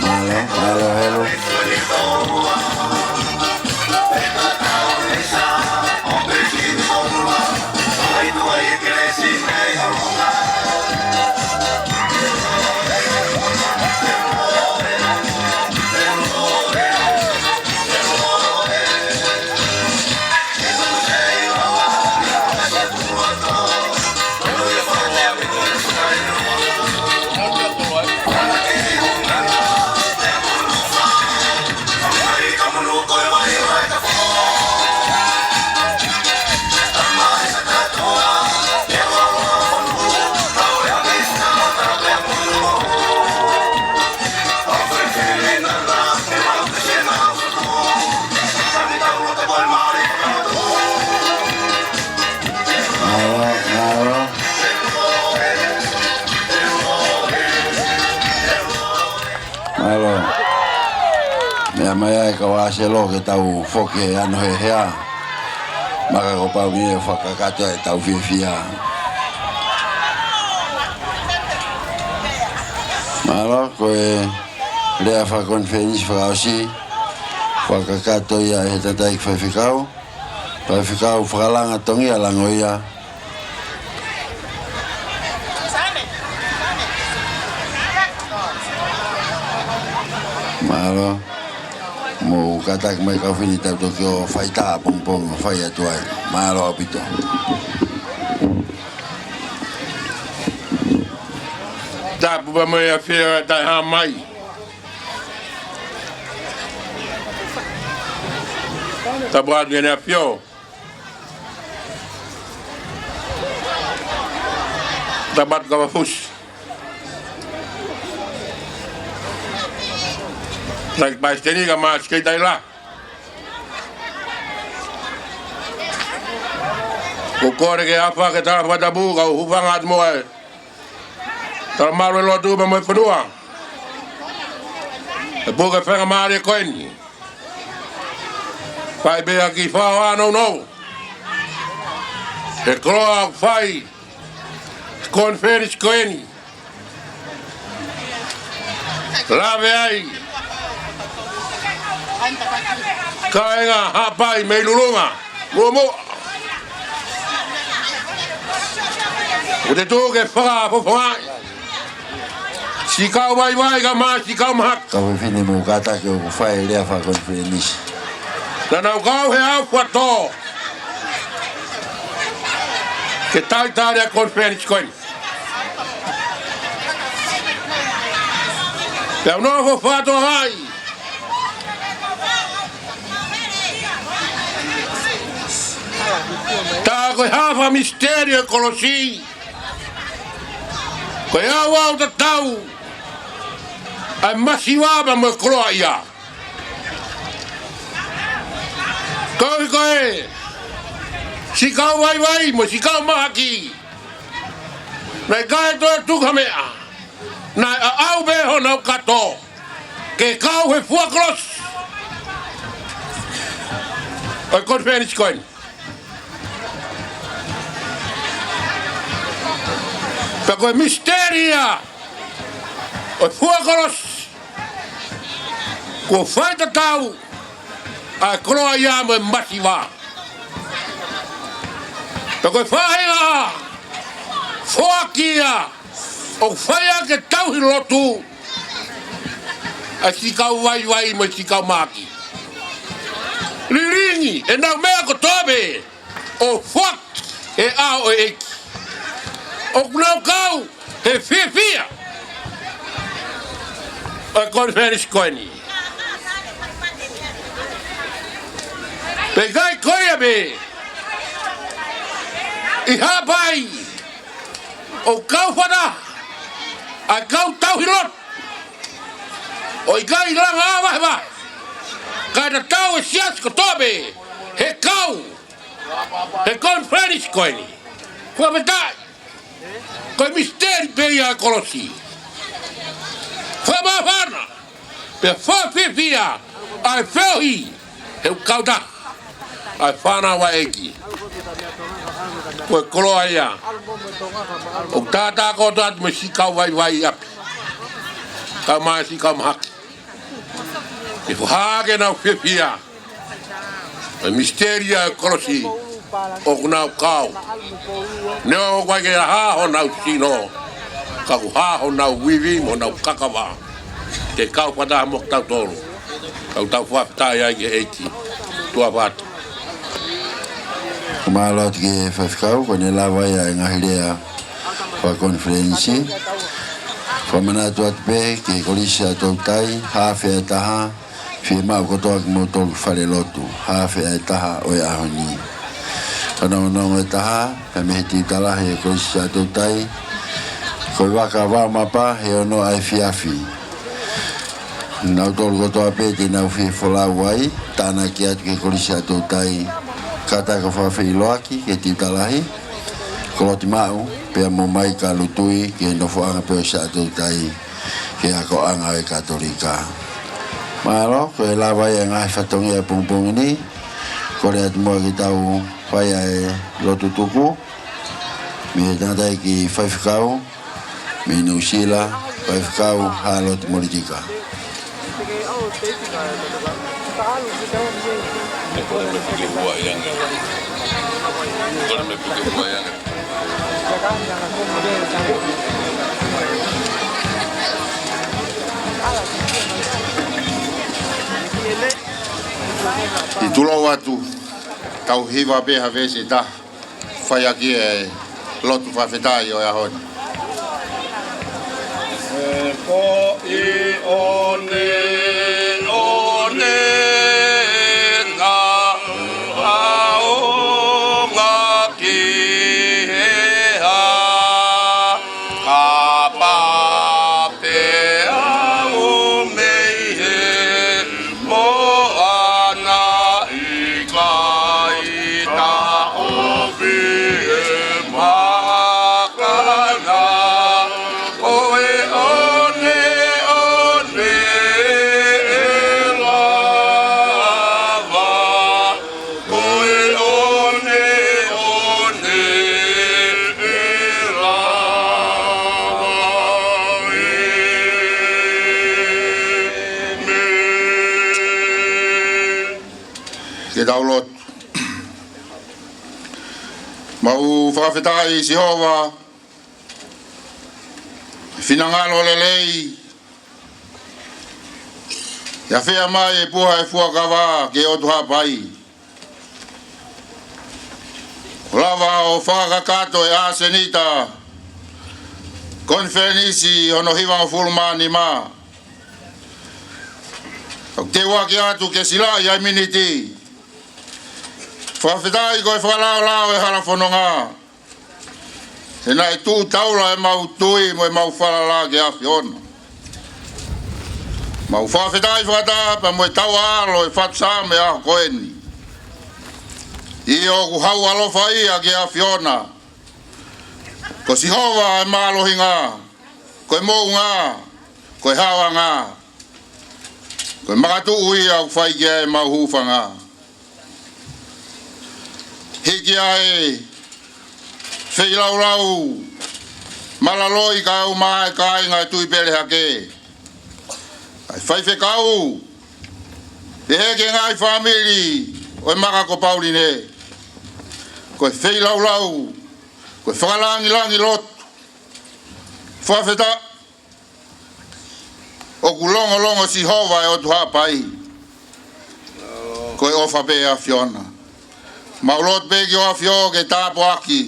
Mālō, mālō, helu. Mālō, mālō. Mālō. Meʻa mai ai kau ʻāselo ke tau foki he ano he hea. Maka ko Paulini ʻo fakakakato e tau fiefia. Mālō, ko e lea fakakonifelenisi fakaʻosi. Fakakakato ia ʻe he tangataʻeiki faifekau. Faifekau Fakalanga Tongia Langoia. Mālō. Mou kātaki mai kau fefine tau toki ō fai tā pongipongi ʻo fai atu ai. Mālō ʻaupito. Tapu pea mo e ʻAfio ʻa Taʻehāmai. Tapu atu ki he ʻAfio. Tapu atu kau Fusi. Taki Paisiteli ka Masikei Taila. ʻOku ou kole ke ʻafa ke tala fakatapu kau hūfanga atu mo e tala mālō e lotu pea mo e fonua. ʻE puke faingamālie ko eni. Fai pē ʻaki fao a nounou. He koloa ʻoku fai. Konifelenisi ko eni. Lave ai. Kāinga Haʻapai mei Lulunga, muʻomuʻa. ʻOku te tuʻu ke fakafofongaʻi siʻi kau vaivai kae ʻumaʻā siʻi kau mahaki. Kau fefine, mou kātaki ʻoku fai e lea fakakonifelenisi. Naʻa nau kau he ʻaho fua tō ke talitali ʻa e konifelenisi ko eni. Pea ʻoku nau fakafofongaʻi tā ko e hā e fakamisiteli ʻo e kolosi. Ko e ʻauʻau tatau ʻa e masiva pea mo e koloaʻia. Koeʻuhi ko e siʻi kau vaivai mo e siʻi kau mahaki naʻe ʻikai toe tuku ha meʻa. Naʻe ʻaʻau pē honau kato ke kau he fua kolosi ʻo e konifelenisi ko eni. Pea ko e misiteli ia ʻo e fua kolosi, kuo faitatau ʻa e koloaʻia mo e masiva. Pea ko e faʻahinga foaki ia ʻoku fai ʻaki e tauhi lotu ʻa e siʻi kau vaivai mo e siʻi kau mahaki. Lilingi ʻenau meʻa kotoa pē ʻo foaki he ʻao ʻo e ʻEiki. ʻOku nau kau he fiefia ʻo e konifelenisi ko eni. Pea ʻikai ko ia pē, ʻi Haʻapai ʻoku kau fakataha ʻa e kau tauhi lotu ʻo ʻikai langa ʻā vahevahe, kae tatau e siasi kotoa pē he kau he konifelenisi ko eni. Fakafetaʻi. Ko e misiteli pē ia ʻa e kolosi. Fakamāfana pea fakafiefia ʻa e feohi he ʻoku kau taha ʻa e fānau ʻa e ʻEiki. Ko e koloaʻia ʻoku tātā kotoa atu mo e siʻi kau vaivai ʻi ʻapi kae ʻumaʻā e siʻi kau mahaki. ʻE fakahā ke nau fiefia ʻa e misiteli ʻo e kolosi. ʻOku nau kau, neongo ʻoku ʻikai ke hā honau sino, ka kuo hā honau ivi mo honau kakava ke kau fakataha mo kitautolu. Ka ʻoku tau fakafetaʻi ai ki he ʻEiki. Tuʻa ʻofa atu. Mālō atu ki he faifekau, ko ʻene lava ia e ngaahi lea fakakonifelenisi. Fakamanatu atu pē ki he Kolisi Siaʻatoutai, haafe ʻe taha, fiemaʻu kotoa kimoutolu ki falelotu, haafe ʻe taha ʻo e ʻaho ni. Fanongonongo ʻe taha, pea mei he tiuta lahi ʻo e Kolisi Siaʻatoutai, ko e vaka vaomapa he ono ʻa e efiafi. Nautolu kotoa pē te nau fie folau ai, tānaki atu ki he Kolisi Siaʻatoutai, kātaki ʻo fakafeʻiloaki ki he tiuta lahi, Kolotimaʻu, pea mo Maika Lutui, ki he nofoʻanga pē ʻo Siaʻatoutai, ki he akoʻanga ʻo e Katolika. Mālō, ko e lava ia e ngaahi fatongia ʻo e pongipongi ni. Kole atu muʻa ke tau fai ʻa e lotu tuku mei he tangataʻeiki faifekau mei Nuʻu Sila, Faifekau Hāloti Molitika. ʻI tulou atu, tau hiva pē ha veesi ʻe taha, fai ʻaki e lotu fakafetaʻi ʻo e ʻaho ni. Ko e ʻoneʻone na ʻaonga ki he hā, ka pā pē au mei he moana, ʻikai taʻofi e mākana. Ko e ʻoneʻone Tau lotu. Mau fakafetaʻi Sihova, finangalo lelei, ʻi he fai mai e puha e fuakava ki he ʻOtu Haʻapai. Kuo lava ʻo fakakakato e ʻasenita konifelenisi hono hivangofulu mā nima. ʻOku ou ʻoatu ke silaʻi ʻa e miniti. Fakafetaʻi ko e fakalaolao e hala fononga. He naʻe tuʻu taula ʻemau tui mo ʻemau falala ki he ʻAfiona. Mau fakafetaʻi fakataha pea mo e tauʻalo e fatu Saame ʻo e ʻaho ko eni. ʻIo, ʻoku hau ʻaloʻofa ia ki he ʻAfiona. Ko Sihova e mālohinga, ko e moʻunga, ko e haoʻanga, ko e makatuʻu ia ʻoku fai ki ai ʻemau hūfanga. Hiki ʻa e feilaulau malaloi kae ʻumaʻā e kāinga ʻo e Tuʻi Pele Hake, ʻa e faifekau, pehē ki he ngaahi fāmili ʻo e maka ko Pauline. Ko e feilaulau, ko e fakalangilangi lotu, fakafetaʻi, ʻoku longolongo Sihova e ʻOtu Haʻapai. Ko e ʻofa pē ʻa e ʻAfiona. Mau lotu pē ki he ʻAfio ke tāpuakiʻi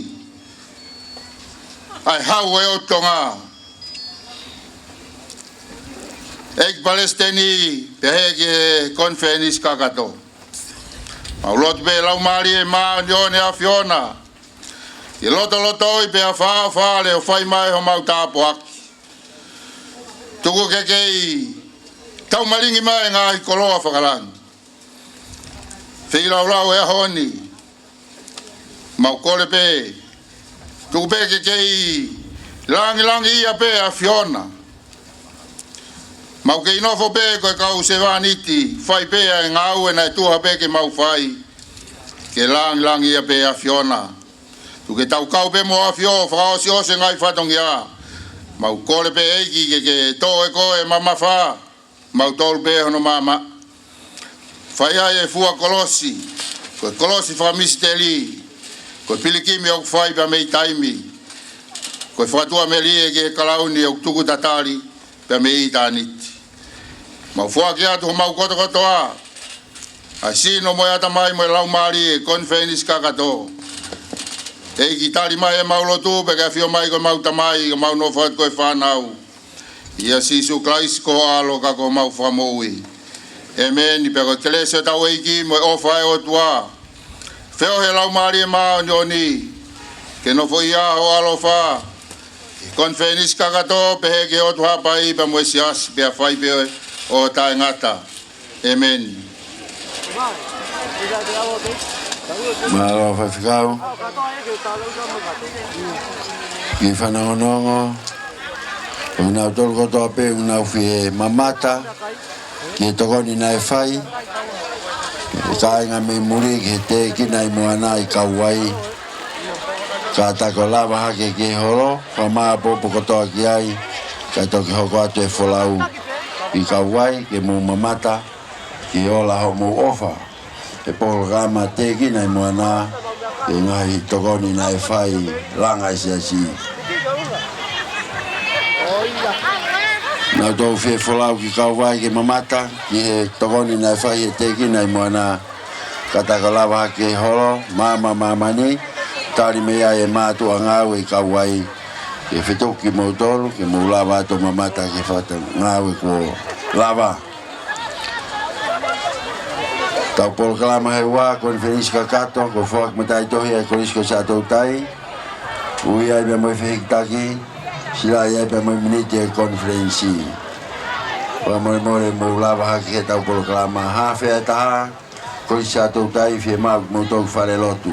ʻa e hau ʻo e ʻOtu Tonga, ʻEiki Palesiteni, pehē ki he konifelenisi kakato. Mau lotu pē Laumālie Māʻoniʻoni ʻa e ʻAfiona ke lotolotoi pea fāʻofale ʻo fai mai homau tāpuaki. Tuku ke kei taumalingi mai e ngaahi koloa fakalangi. Feilaulau e ʻaho ni, mau kole pē, tuku pē ke kei langilangiʻia pē ʻa e ʻAfiona. Mau kei nofo pē ko e kau sevāniti, fai pē ʻa e ngāue naʻe tuha pē ke mau fai, ke langilangiʻia pē ʻa e ʻAfiona. Tuku ke tau kau pē mo e ʻAfio, fakaʻosiʻosi e ngaahi fatongia. Mau kole pē ʻEiki ke ke toʻo ʻe koe e mamafa, mau tolu pē hono maama. Fai ai e fua kolosi, ko e kolosi fakamisiteli, ko e pilikimi ʻoku fai pea mei taimi, ko e fakatuʻamelie ki he kalauni ʻoku tuku tatali pea mei ʻitāniti. Mau foaki atu homau kotokotoa, ʻa e sino mo e ʻatamai mo e laumālie e konifelenisi kakato. ʻEiki, tali mai ʻemau lotu pea ke ʻafio mai ko homau Tamai, ke mau nofo atu ko e fānau. ʻIa Sīsū Kalaisi ko ho ʻAlo ka ko homau Fakamoʻui. ʻĒmeni. Pea ko e kelesi ʻa hotau ʻEiki mo e ʻofa ʻa e ʻOtua, feohi ʻa e Laumālie Māʻoniʻoni, ke nofoʻia ho ʻaloʻofa ʻi he konifelenisi kakato, pehē ki he ʻOtu Haʻapai pea mo e Siasi, pea fai pē ʻo taʻengata. ʻĒmeni. Mālō faifekau. Kiʻi fanongonongo, ko kinautolu kotoa pē ʻoku nau fie mamata ki he tokoni naʻe fai, e kāinga mei muli ki he tēkina ʻi Moana ʻi Kauai. Kātaki ʻo lava hake ki he holo, fakamāʻopoʻopo kotoa ki ai, kae toki hoko atu e folau ʻi Kauai, ke mou mamata ki he ola homou ʻofa. E polokalama tēkina ʻi Moana, e ngaahi tokoni naʻe fai, langa e siasi. Naʻa tau fie folau ki Kauai ke mamata ki he tokoni naʻe fai he tēkina ʻi Moana. Kātaki ʻo lava hake ki he holo, maama ʻa māmani, tali mei ai e mātuʻa ngāue ʻi Kauai, ke fetuku kimoutolu, ke mou lava atu ʻo mamata ki he fakangāue kuo lava. Tau polokalama he ua, konifelenisi kakato, ko e foaki mataʻitohi ʻa e Kolisi ko Siaʻatoutai. Ui ai pea mo e fehikitaki, silaʻi ai pea mo e miniti e konifelenisi. Fakamolemole mou lava hake ki heʻetau polokalama, haafe ʻe taha, Kolisi Siaʻatoutai, fiemaʻu ke mou toki fale lotu.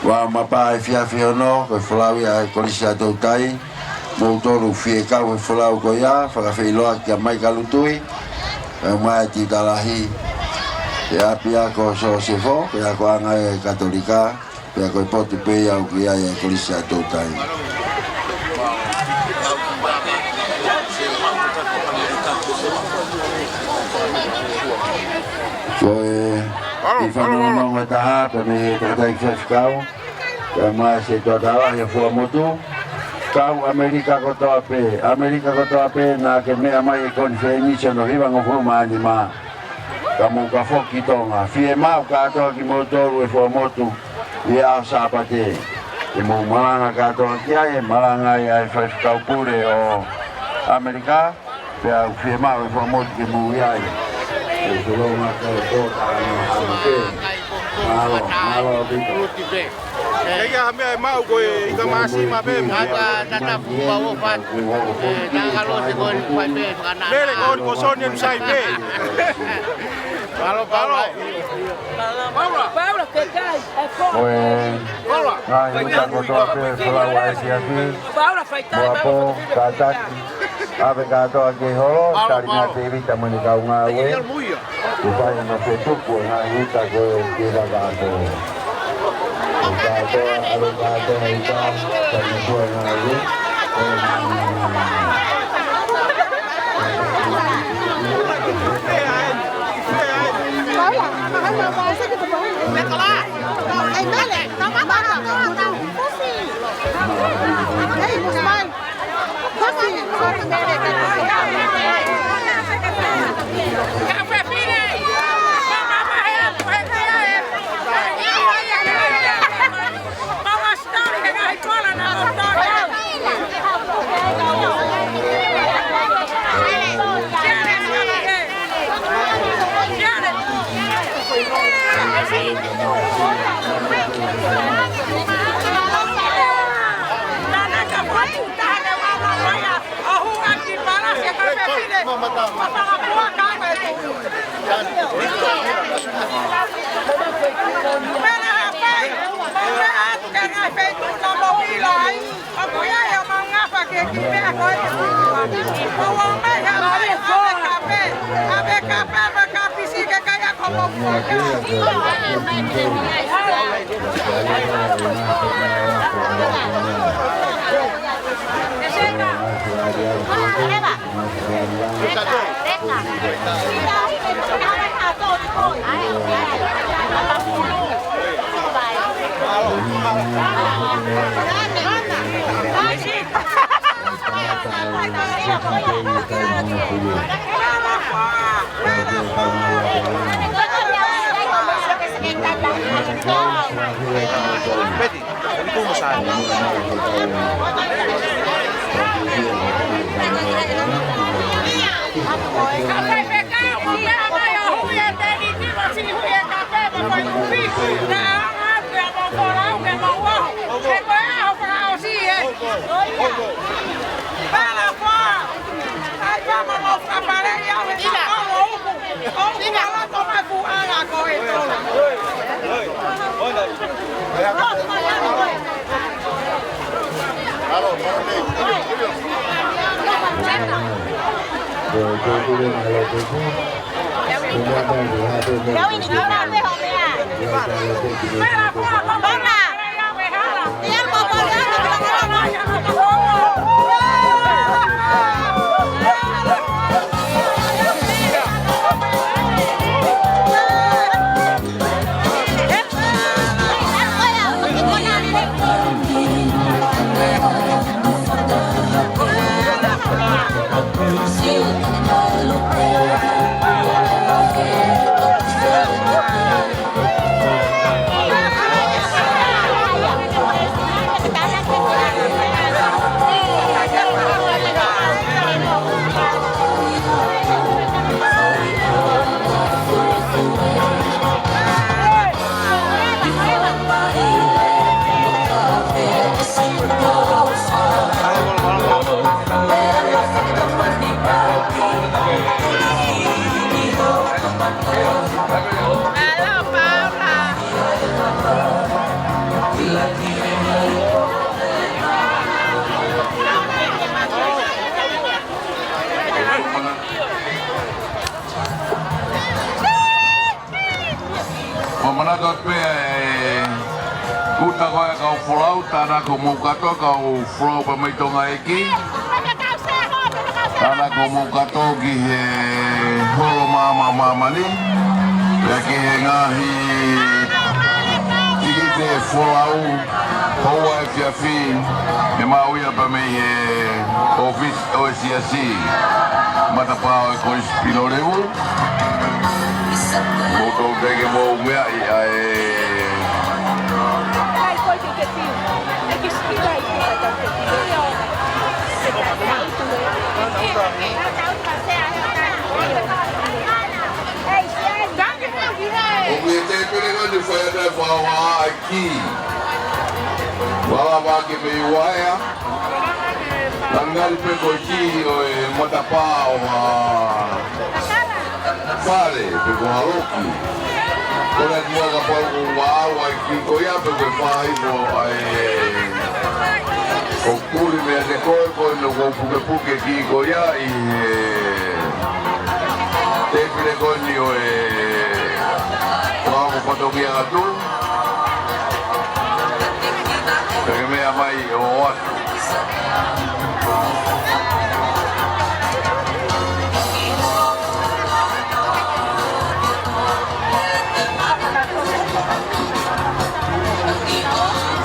Ua mapa efiafi hono, ko e folau ia ʻa e Kolisi Siaʻatoutai, moutolu fie kau he folau ko ia, fakafeʻiloaki kia Maika Lutui, ʻa e mai Titalahi, ʻe ʻapiako Sosefo, ko e akoʻanga ʻo e Katolika, pea ko e potu pē ia ʻoku ʻi ai e Kolisi Siaʻatoutai. Ko e ʻI he fanongonongo ʻe taha, pea mei he tangataʻeiki faifekau, pea mo e Setuata Lahi ʻo Fuaʻamotu, kau ʻAmelika kotoa pē, ʻAmelika kotoa pē, naʻa ke meʻa mai he konifelenisi hono hivangofulu mā nima, ka mou ka foki ki Tonga. Fiemaʻu kātoa kimoutolu ʻe Fuaʻamotu ʻi he ʻaho Sāpate ke mou malanga kātoa ki ai, he malanga ai ʻa e faifekau pule ʻo ʻAmelika. Pea ʻoku fiemaʻu ʻe Fuaʻamotu ke mou ʻi ai. ʻE tolonga ko e kota ʻana ʻalu pē. Mālō, mālō ʻaupito. Kei ʻi ai ha meʻa ʻe maʻu ko e ika māsima pē mo. Aka tata fupa o fat. ʻE, tā kalo se ko e fai pē, fakana. Mele ko e ko soni ʻe sai pē. Mālō, mālō. Paula, Paula, ke kai, e ko. Ko e, Paula. Ngaahi uta kotoa pē, folau ʻa e siasi. Paula, fai tā, Muapo, Paula. Kātaki. ʻAve kātoa ki he holo, tali ngā Tēvita mo ʻene kau ngāue. Ke fai hano fetuku e ngaahi uta ko ē ki he fakaapo. ʻAve kātoa, ʻave kātoa uta, tali ngā ngāue. Mou manatu atu pē e uta ko ē kau folau, tānaki ko mou kātoa kau folau pea mei Tonga ʻEiki. Tānaki ko mou kātoa ki he Holo Māmā ʻo Māmani. Pea ki he ngaahi tikite folau, houa efiafi, ʻe maʻu ia pea mei he ʻōfisi ʻo e siasi, matapā ʻo e Kolisi Pilolevu. Mou toutou ke mou meaʻi ʻa e ʻOku ʻi he tēpile ko eni fai atu e fakahā ʻa e kī. Vala vake mei uaea. Ngali pē ko e kī ʻo e matapā ʻo ha fale, pe ko ha loki. Ko e ʻatā kapau ʻoku maʻu ʻa e kī ko ia pe ko e faʻahinga ʻa e ʻo puli mei he koe ko eni ʻoku pukepuke kī ko ia ʻi he tēpile ko eni ʻo e Fakaako Fatongia Atu. Pea ke meʻa mai ʻo ʻoatu.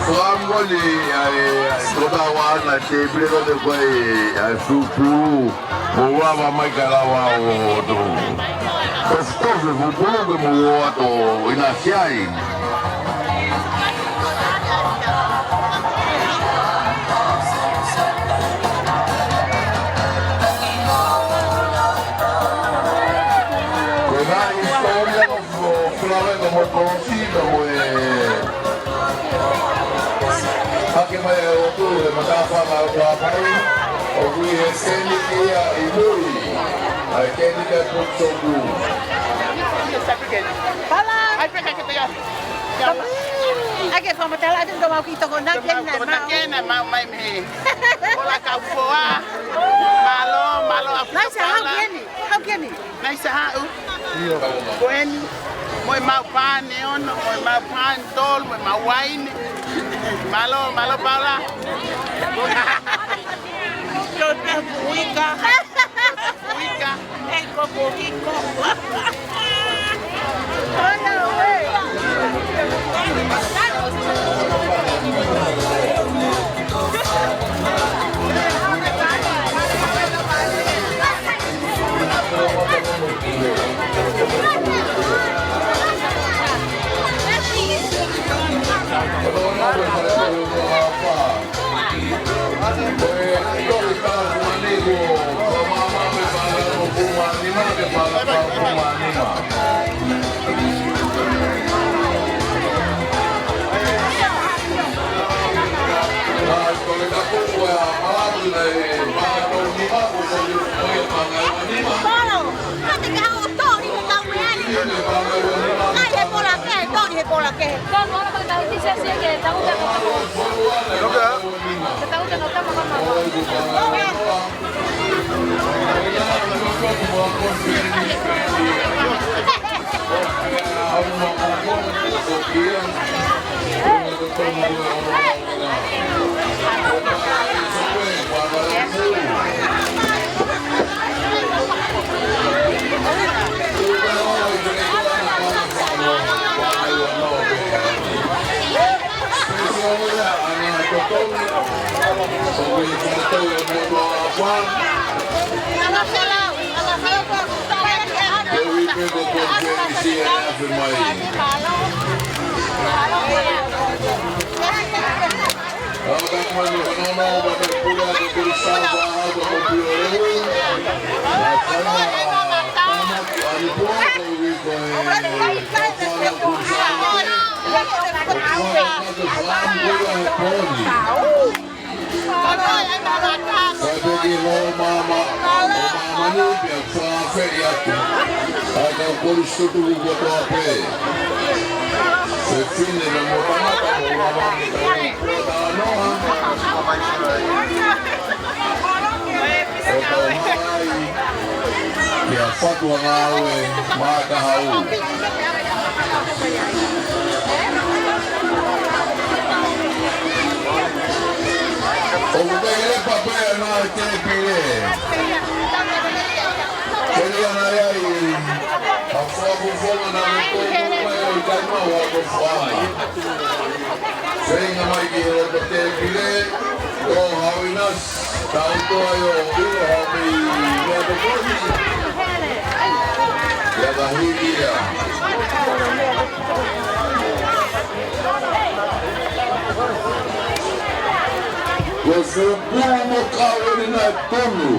Fakamolemole, ʻa e, ʻa e, ko e tau ana tēpile ko ē ko e, ʻa e fupulu, mou lava mai kae lava ʻo, ʻo tofu tofu e fupulu ke mou ō atu ʻo ʻinasi ai. Ko e ngaahi hisitōlia ʻo Fulavenga mo Kolosi, ka mo e hake mai ʻa e lotu he matāfanga ʻo Haʻapai, ʻoku ʻi he kēniki ia ʻi mui, ʻa e kēniki ʻa e Puksoku. Hala! ʻAi pē ka ke te ia. ʻAi ke fakamatala atu, tau mau ki toko na, tau mau kena toko na mau. Kena mau mai mei he. Hola kau foa. Mālō, mālō ʻa Nai sa hau Paula. Keni, hau keni. Nai sa hau. Ko eni, mo e mau pane ono, mo e mau pane tolu, mo e mau uaine. Mālō, mālō Paula. Tota puika. Puika. Ei, ko puika. Kau ni he pola kehe, tau ni he pola kehe. Tau ni he pola kehe. Tau ni he pola kehe. Kae peki ho mama, ho mama ni pea fafeʻi atu. ʻA e kau Kolisi tuku kotoa pē. Fefine mo e tangata mo lava ni kau talanoa. ʻO tau mai. Kia Fatu Ngāue Matahau. ʻOku kei lepa pē ʻa e ngaahi tēpile. Kei lepa na ai, ʻa Ko fonga na ko ko mai o kai mau a ko fai. Feinga mai ki he loto tēpile, tō hauina, tau tō ai o ilo hau mei mea to koni. Ia ka hiki ia. Ko Fuku mo Kaweni na tonu.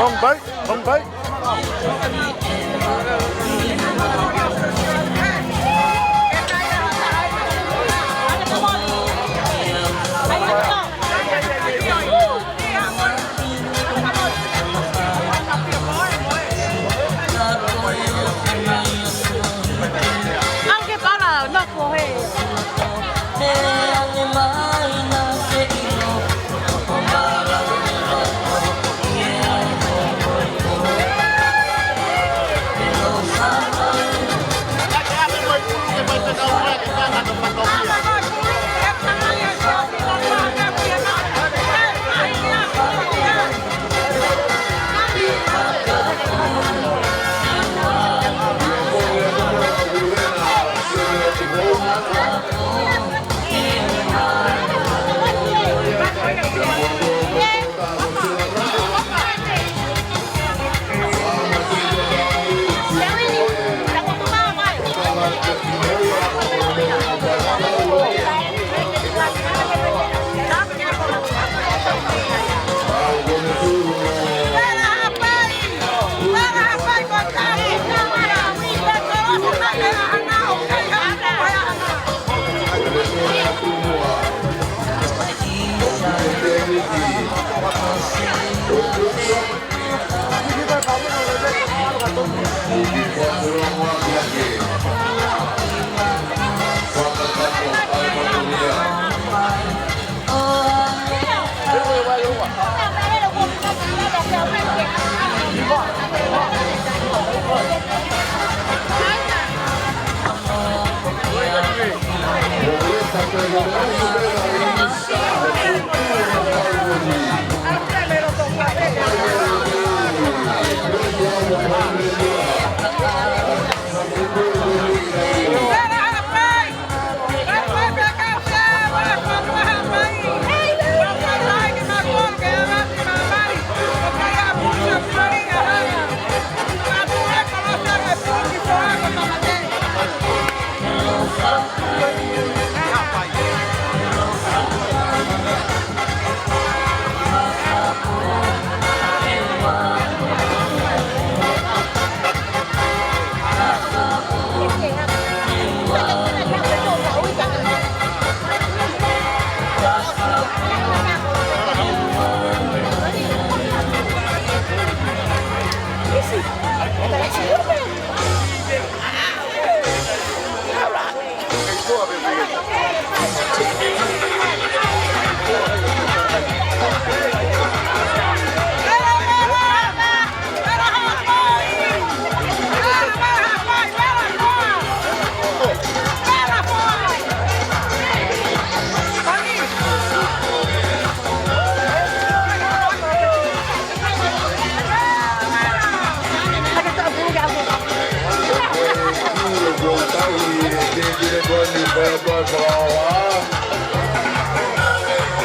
Long bait, long bait.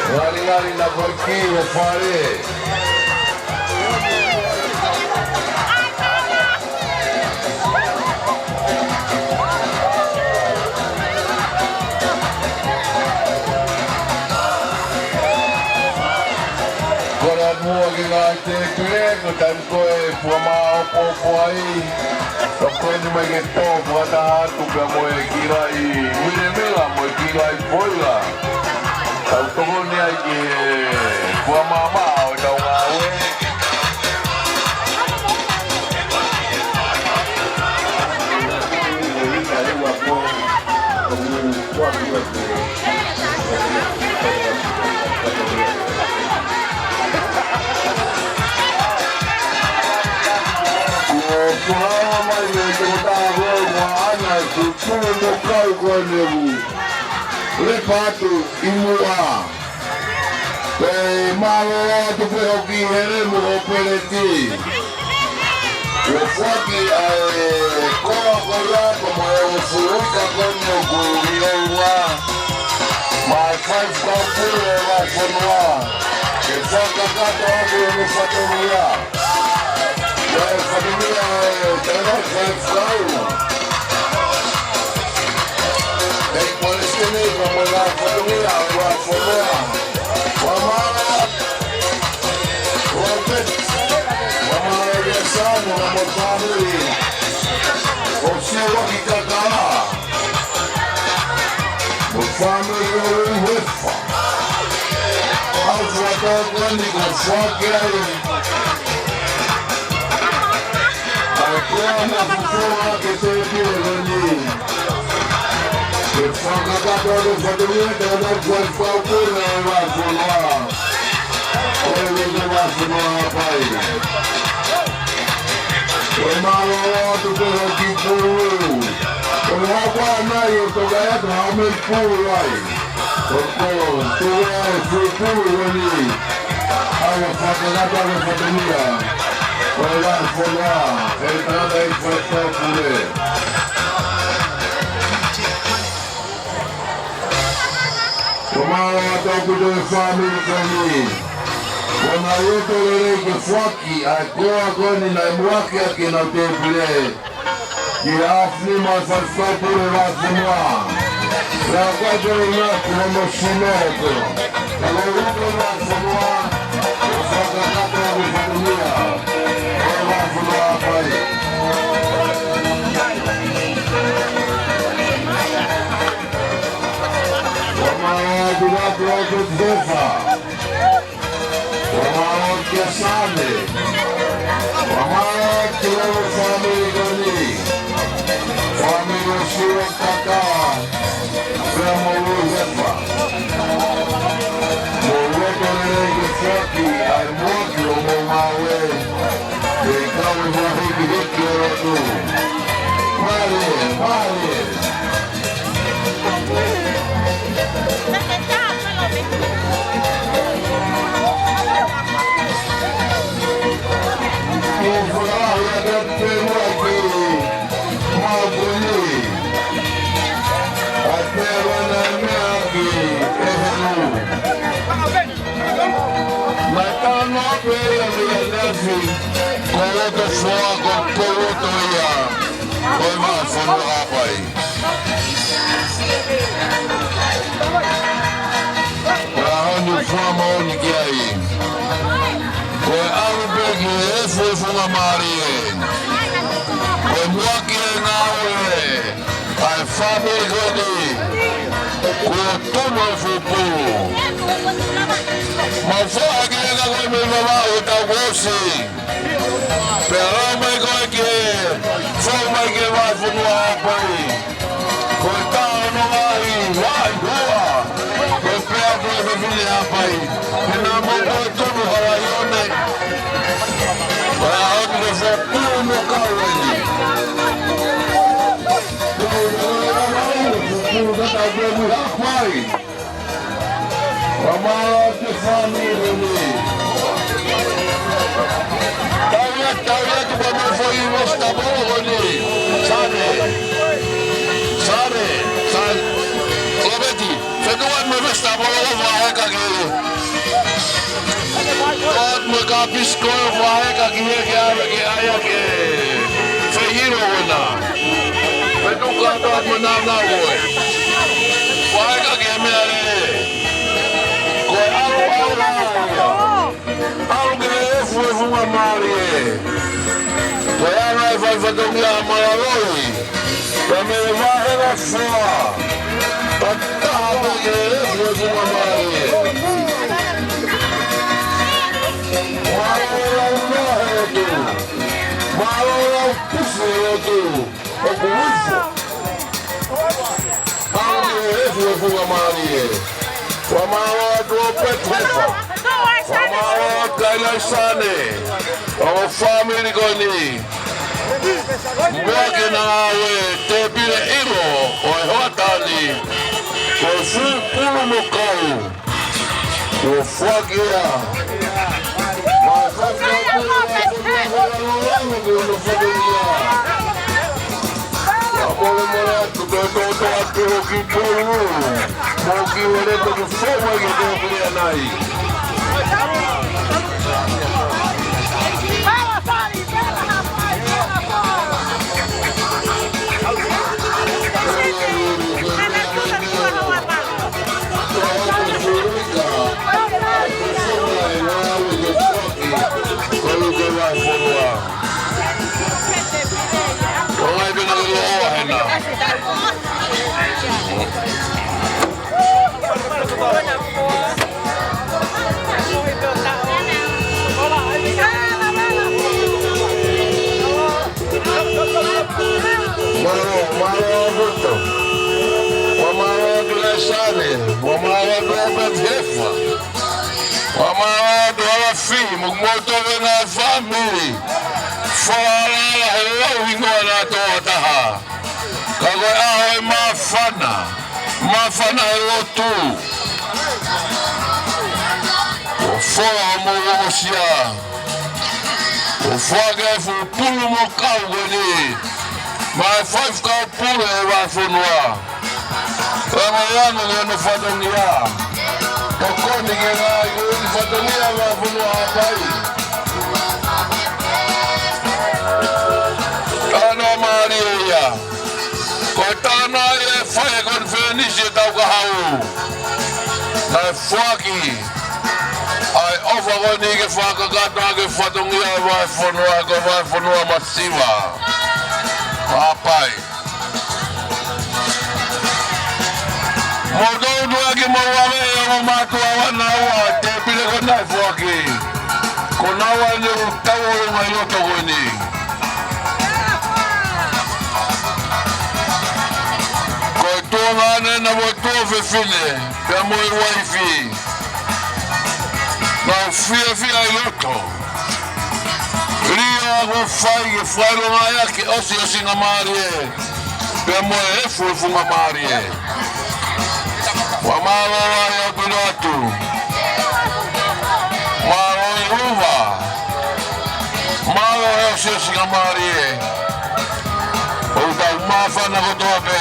Ngali ngali na koi ki o fale. Ko Para muʻa ki he ngaahi tēpile, ko e taimi ko ē ʻe fua maʻopoʻopo ai. Tokoni mai ke tō fakataha atu pea mo e kiʻi laʻi milemila mo e kiʻi laʻi foila. Tau tokoni ai ki he fua maʻamaʻa ʻo ʻetau ngāue. Kuo puhala mai mei he tokotaha ko ē ʻoku ʻaʻana e fuʻu pulu mo kau ko ē ʻi he lepa atu ʻi muʻa. Pea mālōlō atu pē hoki Helemu ʻo Peleti. Kuo foaki ʻa e koa ko ia pea mo e fuʻu ika ko eni ʻoku ʻi ʻolunga maʻa e faifekau pule ʻo e vahefonua ke fakakakato atu ʻene fatongia. Ko e fatongia ʻo e tangataʻeiki faifekau, ʻe Palesiteni pea mo e fatongia ʻo e vahefonua. Fakamālō Robert, fakamālō kia Sano mo e fāmili ʻo Siuaki Kakala mo e fāmili ʻo Uefa. ʻAu fakatau ko eni kuo foaki ai ʻa e koa mo e fuʻu foha ki he tēpile ko eni ke fakakakato atu e fatongia ʻo e tangataʻeiki faifekau pule ʻo e vahefonua, ʻo e Vahefonua Haʻapai. Ko e mālōlō atu pē hoki Pulu. Ko e hā ʻoku ʻaʻana ʻo toka atu ha meʻa ʻoku pulu ai. ʻOku tuku ai e fuʻu pulu ko eni ʻa e fakakakato ʻo e fatongia ʻo e vahefonua ʻe he tangataʻeiki faifekau pule. Fakamālō atu ʻaupito e fāmili ko eni. Kuo nau loto lelei ke foaki ʻa e koa ko eni naʻe muʻaki ʻaki ʻenau tēpile ki he ʻaofinima ʻo e faifekau pule ʻo e vahefonua. Pea ko e tau na kuo mo sino ko e tau loto ʻo e vahefonua, ʻo fakakakato ʻa e fatongia ʻo e Vahefonua Haʻapai. Fakamālō atu, atu, atu, Tefa. Fakamālō atu kia Sane. Fakamālō atu ki he fāmili ko eni. Fāmili ʻo Siuaki Kakala pea mo Uefa. Mou loto lelei ke foaki ʻa e muʻaki ʻo hoʻomou ngāue. Ke kau e fakahekeheke ʻo e lotu. Mālie, mālie. Kuo fakahā atu pē muʻa ki Maukuli ʻa e pea wana meʻa ki he helu. Naʻe talanoa pē ia mei ʻaneafi, ko e loto foha, ko e poloto ia ʻo e Vahefonua Haʻapai. Ko e ʻaho ni ʻoku fakamoʻoni ki ai, ko e ʻalu pē ki he efuefunga mālie, ko e muʻaki e ngāue ʻa e fāmili ko eni, kuo tunu e fuʻu pulu. Mau foaki e ngāue mei Vavaʻu he taʻu kuo ʻosi. Pea lau mai ko ē ke fou mai ki he Vahefonua Haʻapai. Ko e taha hono ngaahi vaʻa hua, ko e pea ko e fefine Haʻapai. He naʻa mau ko e tunu Hawaiʻi ʻo ne. Ko e ʻaho ni ko e fuʻu pulu mo kau eni. Fakamālō atu ki he fāmili ko eni. Tau ia, tau ia, tuku mai e foʻi vesetapolo ko eni. Sane. Sane. Sane. Lopeti. Fetuʻu atu mo e vesetapolo ko e fakaheka ki he. Tuʻu atu mo e kapisi ko e fakaheka ki he, ke ʻave ke ʻai ʻaki e feʻilo ko ena. Fetuʻu kātoa atu mo e naunau ko ē. Fakaheka ki he meʻalele. Ko e ʻalu, ʻalu, ʻalu. ʻAlu ke efu e funga mālie. Ko e anga e fai fatongia ʻa Malaloi. Pea mei he vāhenga foa. Pea taha pē ke efu e funga mālie. Mālō lau mahe atu. Mālō lau pusi atu. ʻOku ifo. ʻAlu ke efu e funga mālie. Fakamālō atu ʻo Peti Hefa. Fakamālō atu Kailai Sane. ʻO fāmili ko eni. Muʻa ke na ngāue tēpile ʻilo ʻo e hoʻatā ni. Ko e fuʻu pulu mo kau. Kuo foaki ia. Mālō, mālō, mālō, mālō, mālō, mālō, mālō. Ka mole mole atu, ko e toto atu ʻo ki pulu. Mo ki wale ko ki fō mai ke tō pule anai. Mālō, mālō ʻaupito. Fakamālō atu Kailai Sane, fakamālō atu Peti Hefa. Fakamālō atu Alafi, mo kimoutolu e ngaahi fāmili. Fakalala he lau hingoa naʻa tō taha. Ka ko e ʻaho e māfana, māfana he lotu. Kuo fola mo ongosia. Kuo foaki e fuʻu pulu mo kau ko eni. Maʻa e faifekau pule ʻo e vahefonua. Ka mo e anga ke ne fatongia. Tokoni ke ngāue ʻi he fatongia ʻa e vahefonua Haʻapai. Talanoa mālie ia. Ko e talanoa ia ʻe fai he konifelenisi ʻo e taʻu kahaʻu. Naʻe foaki ʻa e ʻofa ko eni ke fakakakato ʻaki e fatongia ʻo e vahefonua, ko e vahefonua masiva. Haʻapai. Mou tau tuʻaki mou ʻave ʻa e ongo mātuʻa ʻa naua, tēpile ko ena ʻe foaki. Ko naua eni ʻoku tau ʻolunga ʻi loto ko eni. Ko e tuongaʻane ena mo e tuofefine, pea mo e uaifi. Naʻa ku fiefia ʻi loto. Lī ʻa ʻeku fai ke fakaʻilongaʻi ʻaki e ʻosiʻosingamālie. Pea mo e efu e fungamālie. Fakamālō ai ʻaupito atu. Mālō ʻi ʻuva. Mālō e ʻosiʻosingamālie. ʻOku tau māfana kotoa pē.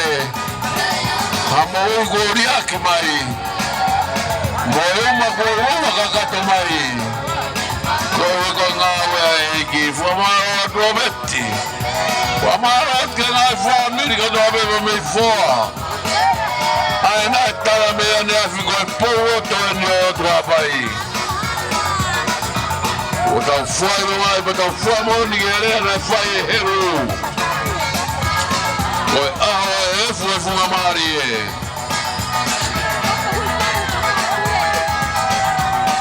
Ha moʻui kuo liʻaki mai. Mo e uma kuo uma kakato mai. Ko e ko e ngāue ʻa e ʻEiki. Fakamālō atu ʻo Peti. Fakamālō atu ki he ngaahi fāmili kotoa pē mei Foa. ʻA ē naʻe tala mei ʻaneafi ko e pou ʻoto eni ʻo e ʻOtua Haʻapai. ʻOku tau fai mo mai, ʻoku tau fai mo ni ke lea naʻe fai ʻe Helu. Ko e ʻaho e efu e fungamālie.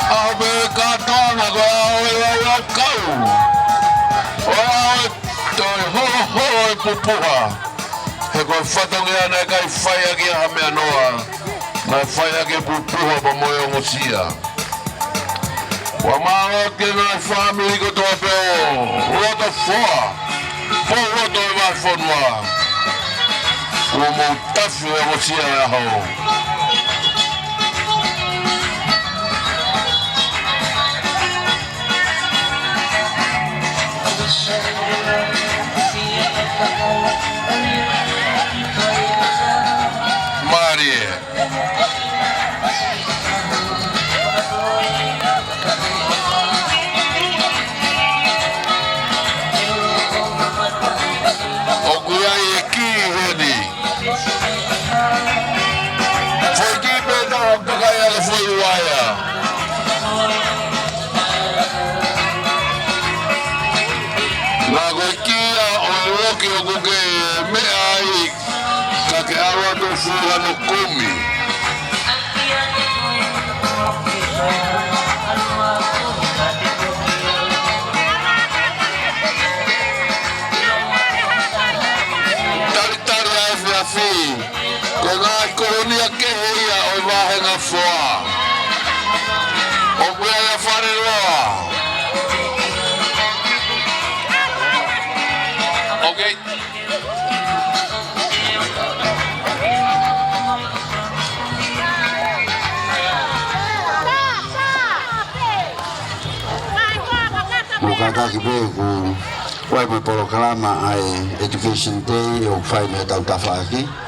ʻAho pē kātoanga ko e ʻaho e laulaukau. Ko e ʻaho e toe holoholo e pupuha. He ko e fatongia naʻe ʻikai fai ʻaki ha meʻa noa. Naʻe fai ʻaki e pupuha pea mo e ongosia. Fakamālō ki he ngaahi fāmili kotoa pē ʻo loto Foa, pou ʻoto e vahefonua. Kuo mou tafi e ongosia e ʻaho. Mālie. ʻOku ʻi ai e kī heni. Foʻi kī pē taha ʻoku takai ʻa e foʻi uaea. ʻOku ke meʻa ai, ka ke ʻalu atu ʻo fua hono kumi. Talitali ʻa e efiafi, ko e ngaahi kolonia kehe ia ʻo e vāhenga foa. ʻOku ʻi ai ʻa Faleloa. Okay. Mou kātaki pē, ʻoku ʻi ai mo e polokalama ʻa e Education Day ʻoku fai mei he tautafaʻaki.